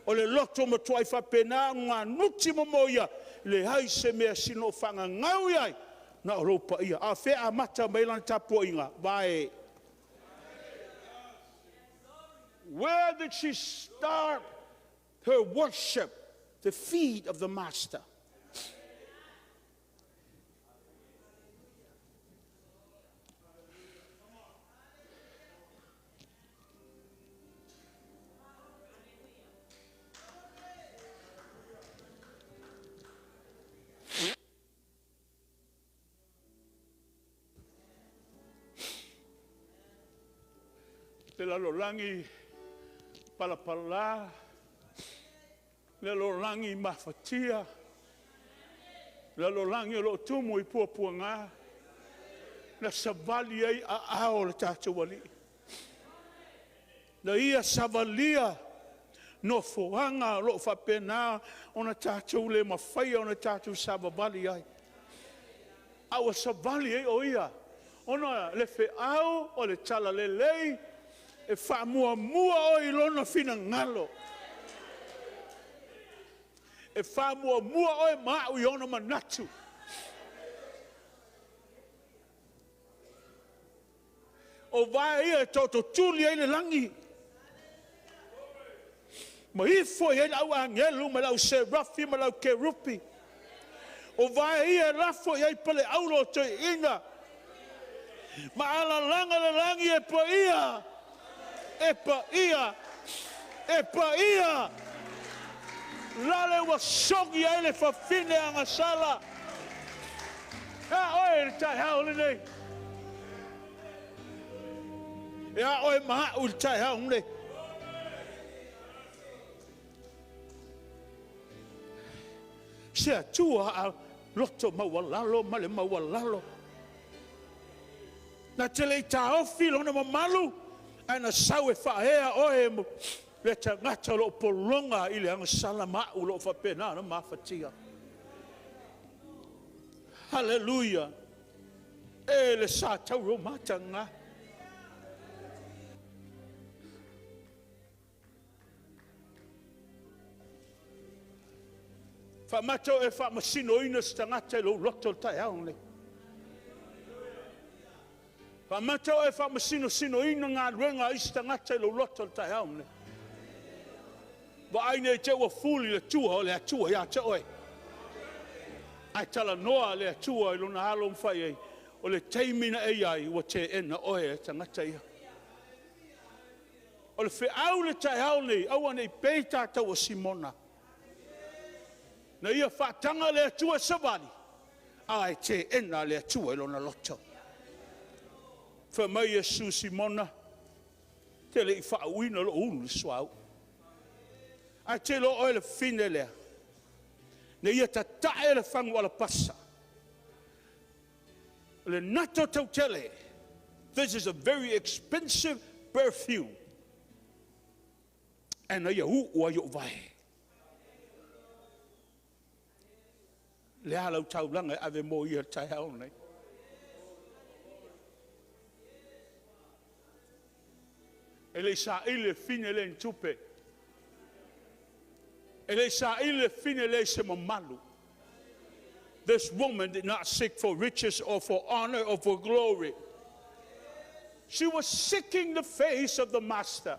O le loto matuai faapena ona nuti momoia, leai se mea sino o faagagau i ai, na o lou paia. A o fea e amata mai ai lana tapuaiga? Vae. Where did she start her worship? The feet of the master. Le lalolagi palapala, le lalolagi mafatia, le lalolagi o lo o tumu i puapuaga, na savali ai aao o le tatou Alii. Na ia savalia nofoaga o lo o faapena ona tatou le mafaia ona tatou savavali ai. A ua savali ai o ia, ona le feau o le talalelei e faamuamua oe i lona finagalo. E faamuamua oe ma au i ona manatu. O vae ia e toototuli ai le lagi, ma ifo i ai le au agelu ma le au serafi ma le au kerupi. O vae ia e lafo i ai paleaulo o toeaiina, ma alalaga le lagi e paia, e paia, e paia. Lale ua sogi ai le fafine agasala. E a oe i le taeao lenei. E a oe ma au i le taeao lenei. Se Atua a loto maualalo ma le maualalo. Na te le i taofi lona mamalu, ae na sau e faaea oe le tagata o lo o pologa i le agasala ma au o lo o faapena ona mafatia. Haleluia! E le sa tauro mataga. Faamata o e faamasinoina se tagata i lou loto i le taeao lenei. Faamata o e faamasinosinoina galuega a isi tagata i lou loto i le taeao lenei. Vaai ne i te i ua fuli le tua o le Atua ia te oe. Ae talanoa le Atua i lona alo ma fai i ai, o le taimi na e i ai, ua teena oe e tagata ia. O le feau i le taeao lenei, aua ne i pei tatou o Simona, na ia faataga e le Atua e savali, ae teena le Atua i lona loto. Fai mai Iesu, Simona, e te le i faauuina lou ulu i le suauu. Ae te iloa oe le fafine lea, na ia tatae le fagu alapasa, o le nato tautele, this is a very expensive perfume, ae na ia uu ai i ou vae. O le a lau taulaga e ave mo ia i le taeao lenei? E le i saili le fafine lea i ni tupe. E le i saili le fafine lea i se mamalu. This woman did not seek for riches or for honor or for glory. She was seeking the face of the master.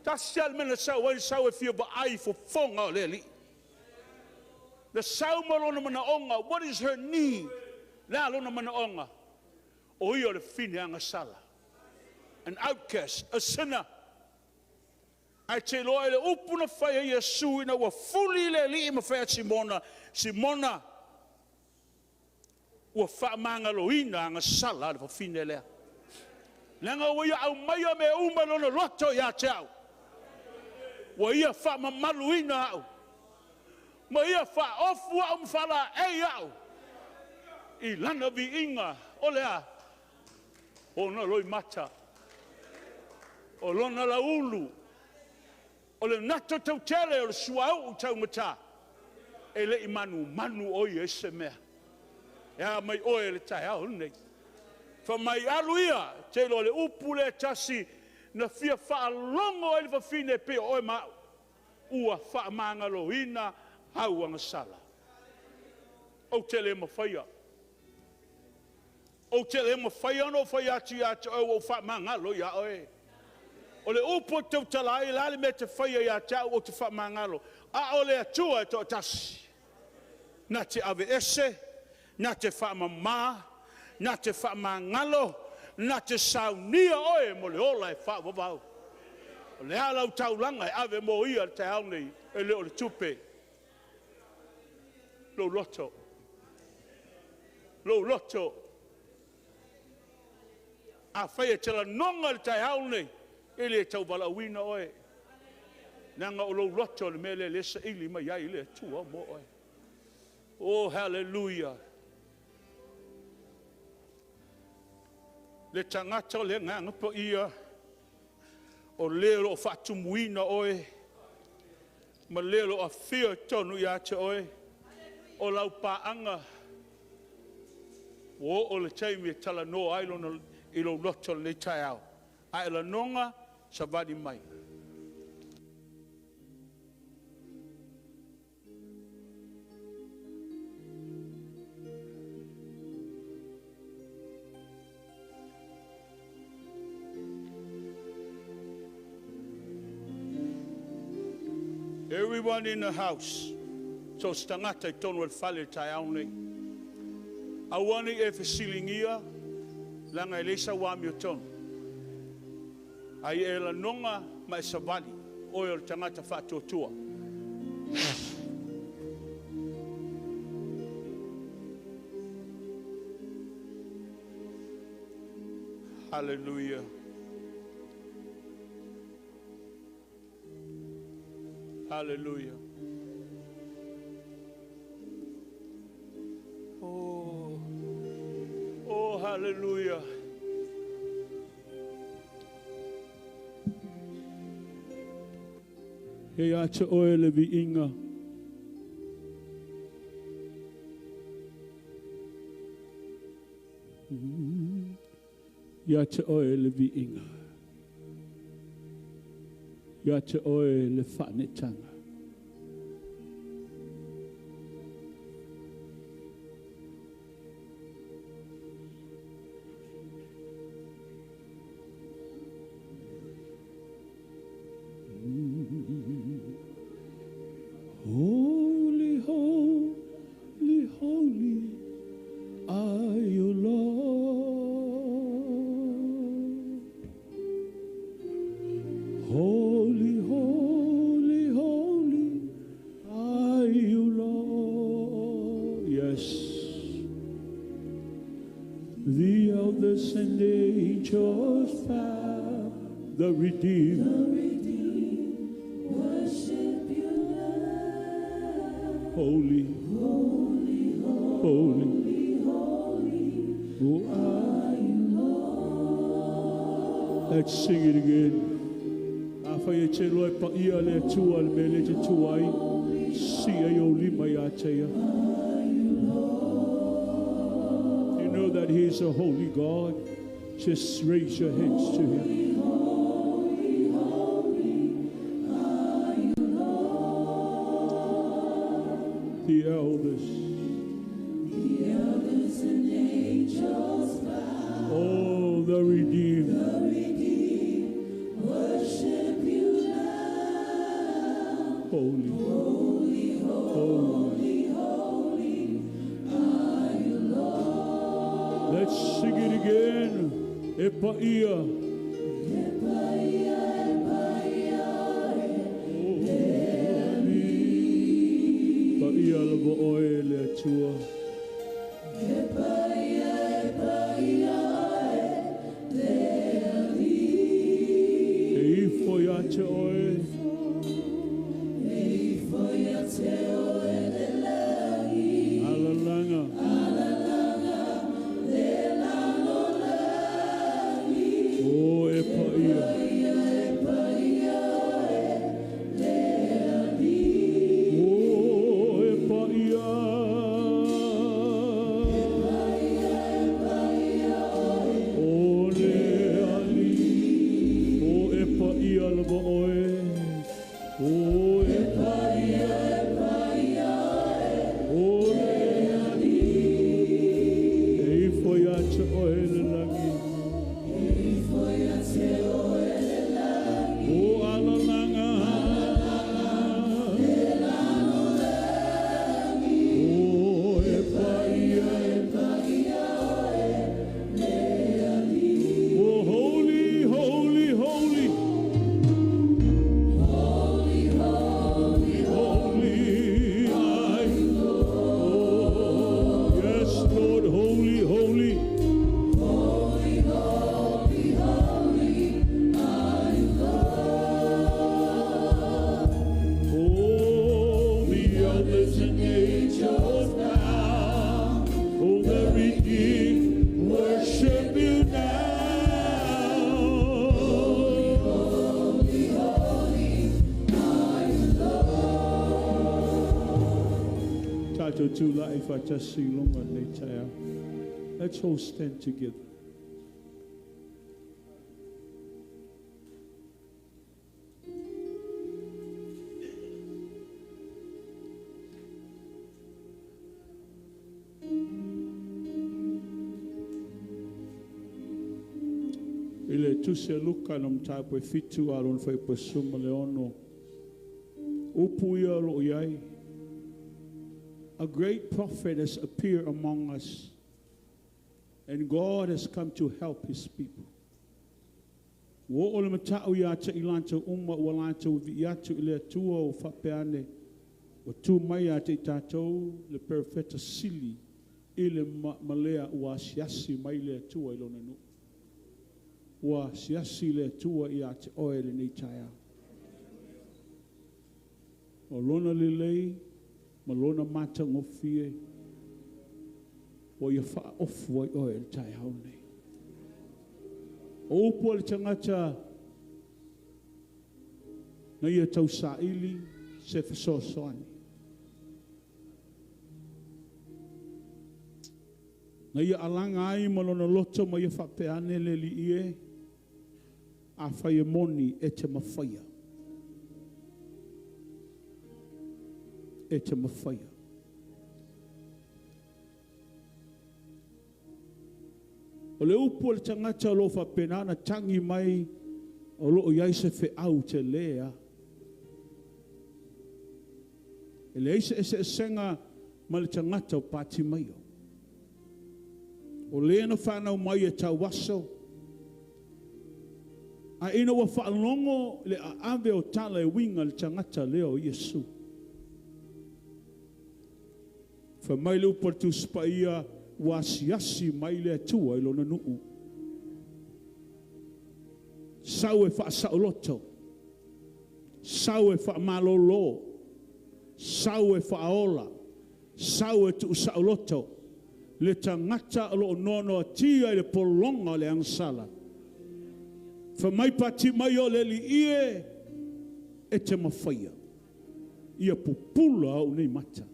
Tasi lava le mea na sau ai, sau e fia vaai i fofoga o le Alii. Na sau ma lona manaoga, what is her need? Le a lona manaoga? O ia o le fafine agasala. An outcast, a sinner. Ae te iloa i le upu na fai e Iesu ina ua fuli le Alii ma fai atu, Simona, Simona, ua faamagaloina agasala a le fafine lea. Leaga ua ia aumaia mea uma i lona loto ia te au. Ua ia faamamaluina au, ma ia faaofu au ma faalaei au i lana viiga. O le a? Ona loimata, o lona lauulu, o le gato tautele o le suauu taugata, e le i manumanu o ia i se mea. E a mai oe i le taeao lenei? Fai mai, alu ia, ou te iloa o le upu lea e tasi na fia faalogo ai le fafine e pei o oe ma au, ua faamagaloina au agasala. Ou te le mafaia. Ou te le mafaia ona ou fai atu ia te oe ua ou faamagalo ia oe. O le upu ou te tautala ai, o le a le mea e te faia ia te au, ou te faamagalo. A o le Atua e toatasi, na te aveese, na te faamama, na te faamagalo, na te saunia oe mo le ola e faavavau. O le a lau taulaga e ave mo ia i le taeao lenei, e le o le tupe, lou loto, lou loto. Afai e te lagona i le taeao lenei, e le tauvalaauina oe, leaga o lou loto le mea lea o lea e saili mai ai le Atua mo oe. Oh, hallelujah! Le tagata o le Agaga Paia, o le o lo o faatumuina oe, ma le o lo o afio i totonu ia te oe, o lau paaga, ua oo i le taimi e talanoa ai lona, i lou loto i lenei taeao. A e lagona, savali mai. Everyone in the house, so o se tagata i totonu o le fale i le taeao lenei, aua ne i e fesiligia, leaga e leai sau amiotonu. A ia e lagona ma e savali, oe o le tagata faatuatua. Hallelujah. Hallelujah. Oh, oh, hallelujah. Ia te oe le viiga. Ia te oe le viiga. Ia te oe le faanetaga. angels bow. The redeemed worship you now. Holy, Holy, holy, holy, holy oh, are you, Lord. Let's sing it again. A whai e te loe pa ia le tua le mele te tua ai. Si e o lima ia te ia. You know that He is a holy God. Just raise your hands to Him. Holy, holy are you, Lord. The elders. The elders and angels bow. Oh, the redeemed. The redeemed worship you now. Holy, Holy, holy. holy, holy are you, Lord. Let's sing it again. E paia. E paia, e paia, e Paia lava oe le Atua. E paia, e paia, e le Alii. E ifo ia te oe. E ifo ia te oe le lagi. Alalaga. Alalaga le lalolagi. O e paia. Paia, e paia, e le Alii. O e paia. E paia, e paia, e O le Alii. O e paia lava oe. O e paia, e paia, O le e Alii. E ifo ia te oe le lagi. E ifo ia te oe le lagi. O alalaga. Le lalolagi. O e paia. E paia, e le Alii. O holy, holy, holy. Holy, holy, Holy are you, Lord. Yes, Lord, holy, holy. Holy, holy, holy are you, Lord. Oh, the elders and angels bow. Oh, the redeemed worship you now. Holy, holy are you, Lord. Tato tu la i whatasi lunga nei taia. Let's all stand together. I le tusi a Luka no mtapo e fitu a lona whai pasuma le ono. Upu ia lo iai. A great prophet has appeared among us, and God has come to help His people. Ua o le matau ia te i lātou uma ua lātou vi atu i le Atua o whapeane. O tū mai a te i tātou le perfeta sili i le malea ua asiasi mai le Atua i lona nuu. Ua asiasi le Atua i a te oe le nei taeao. O lona lelei ma lona matagofie ua ia faaofu ai oe le taeao nei. O upu a le tagata na ia tausaili se fesoasoani. Na ia alaga ai ma lona loto ma ia faapeane le alii e, afai e moni e te mafaia. E te mafaia. O le upu o le tagata o lo faapena na tagi mai o loo i ai se feau te lea. E leai se eseesega ma le tagata o pati mai o. O lea na whanau mai e tauaso. A ina ua faalogo le aave o tala e winga le tagata lea o Iesu. Fa mai le upu a le Tusi Paia ua asiasi mai le Atua i lona nuu. Sau e whaasaoloto. Sau e whaamalolo. Sau e whaaola. Sau e tuusaoloto. Le tangata o loo nono tia i le polonga le angsala. Fa mai pati mai o le li ie e te mawhaia. Ia pupula au nei mata.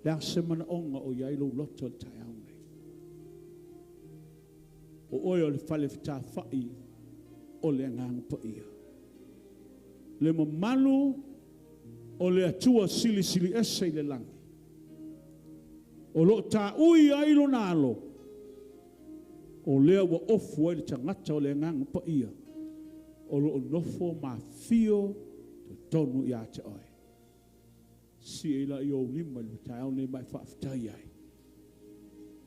Le ase mana onga o iai lo loto le tai au nei. O oe o le whale whitawhai o le anganga pa ia. Le mamalu o le atua sili sili ese i le langi. O lo tā ui ai lo nalo. O lea ua ofu ai le tangata o le anganga pa ia. O lo nofo ma fio te tonu ia te oe. Si e la i o lima le taeo nei mai whaaftai ai.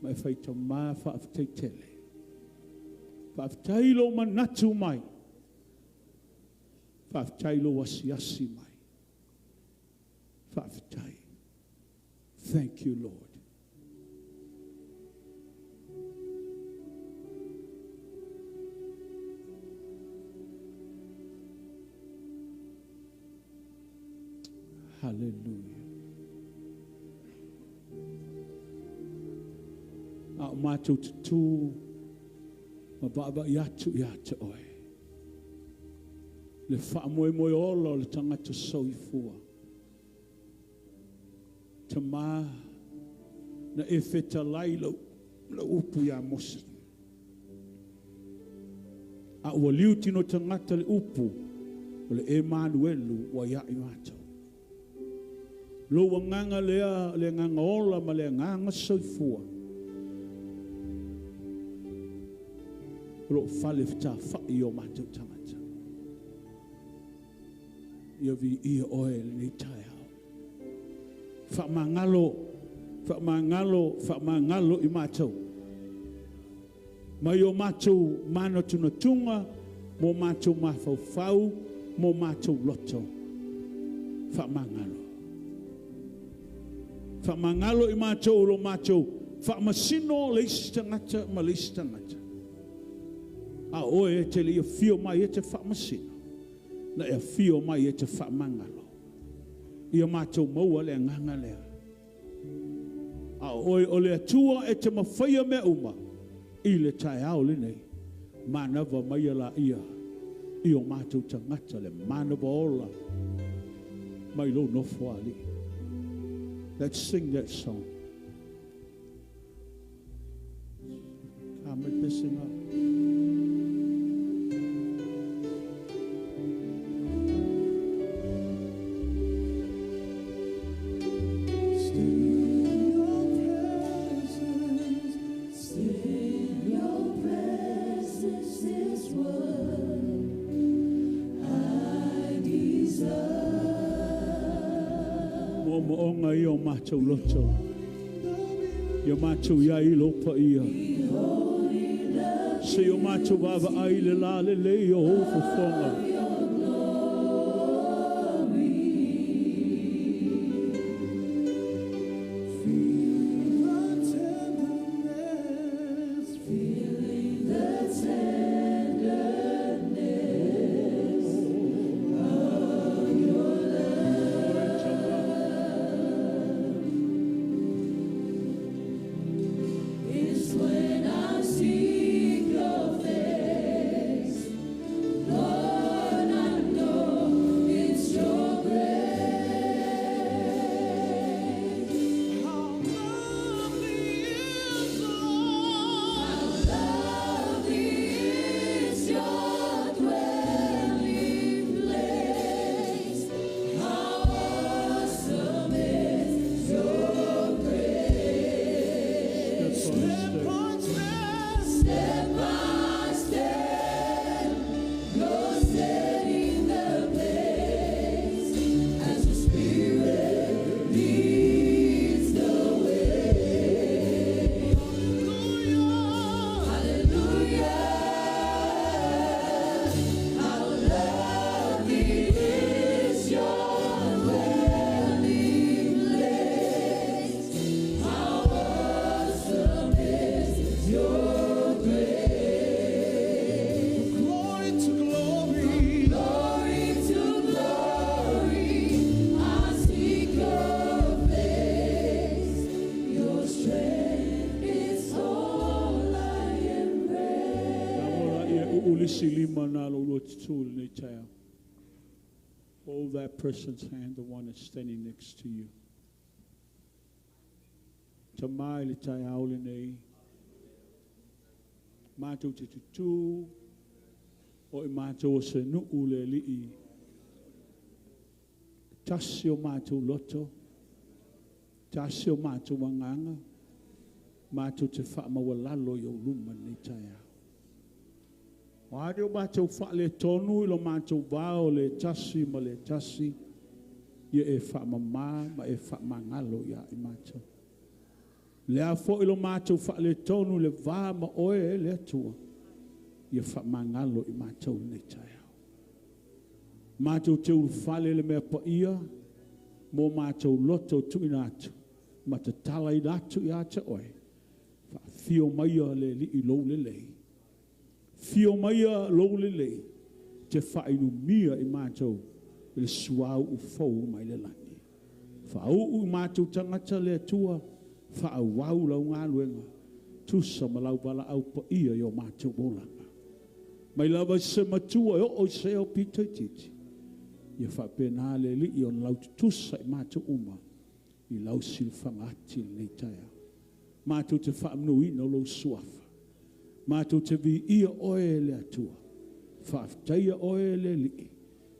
Mai whaita mā whaaftai tele. Whaaftai lo manatu mai. Whaaftai lo wasiasi mai. Whaaftai. Thank you, Lord. Hallelujah. A o mātou tutu, ma baaba i atu i atu oe. Le wha moe moe ola o le tangata soifua. Te mā na e whetalai lau upu ia Mose. A ua liu tino tangata le upu o le Emanuelu wa ia i mātou. Lo wanganga lea, le nganga ola ma le nganga soifua. Lo whale whita whai o mātou tangata. Ia vi ia oe le nei tai hao. Wha mangalo, wha mangalo i mātou. Mai o mātou mana tuna tunga, mo mātou mawhauwhau, mo mātou loto. Wha mangalo. Wha mangalo i mātou lo mātou. Wha masino leisi tangata ma leisi tangata. A oe e te le ia fio mai e te wha masino. Na ia fio mai e te wha mangalo. Ia mātou maua le nganga lea. A oe o le atua e te mawhaia mea uma. I le tai ao le nei. Manawa mai la ia. I o mātou tangata le manawa ola. Mai lo nofo ali. Let's sing that song. Ka mai pesinga. Stay in your presence is what I desire. Mo onga i o mātou loto. Ia mātou ia i lopa ia. Se o mātou wawa ai le la le le i o hofofonga. Feeling the tenderness of your love. It's when I seek your face, Lord, isi lima na lo lua tutū lenei taeao. Hold that person's hand, the one that's standing next to you. Tama i le taeao lenei. Matou te tutū o i matou o se nuu le Alii. Tasi o matou loto, tasi o matou agaga, matou te faamaualalo i ou luma i lenei taeao. O a ni o matou faaletonu i lo matou va o le tasi ma le tasi, ia e faamama ma e faamagalo ia i matou. Le a foi lo matou faaletonu i le va ma oe e le Atua, ia faamagalo i matou i lenei taeao. Matou te ulufale i le mea paia mo matou loto tuuina atu ma tatalaina atu ia te oe. Faafio maia le Alii lou lelei. Fio maia lou lelei te faainumia i matou i le suauu fou mai le lagi. Faauu i matou tagata le Atua, faaauau lau galuega, tusa ma lau valaau paia i o matou olaga. Mai lava i se matua e oo i se aupito itiiti, ia faapena le Alii ona laututusa i matou uma i lau silafaga ati i lenei taeao. Matou te faamanuina lou suafa. Matou te viia oe e le Atua. Faafetaia oe e le Alii.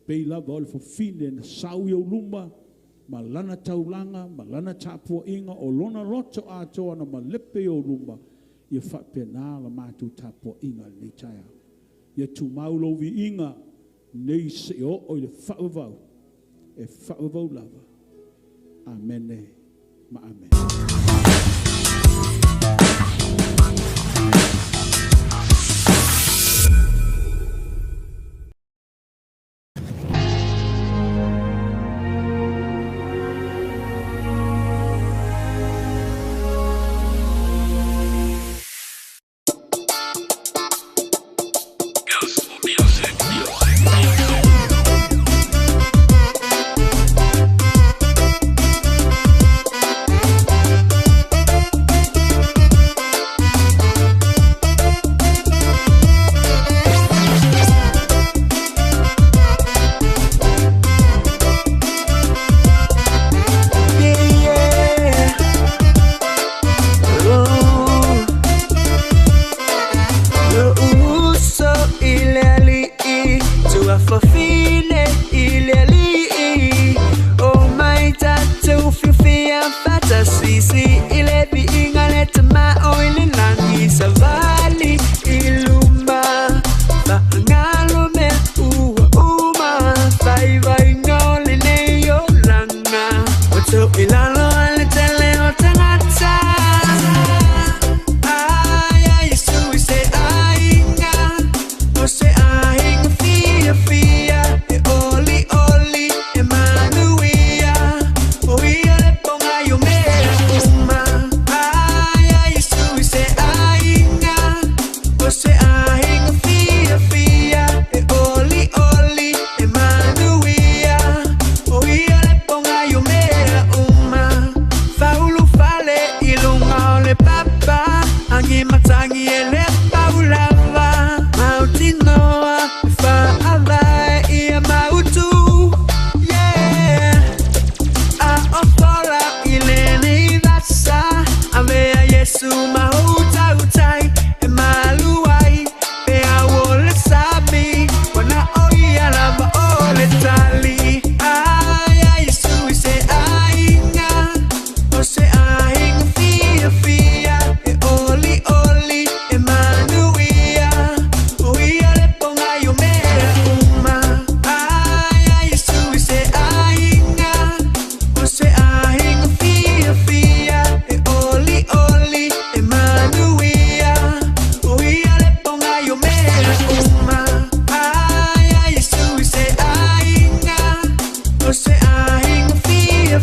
Pei lava o le fafine na sau i ou luma ma lana taulaga ma lana tapuaiga, o lona loto atoa na malepe i ou luma, ia faapena la matou tapuaiga i lenei taeao. Ia tumau lou viiga nei seia oo i le faavavau, e faavavau lava. Amene ma amene.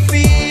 Fia.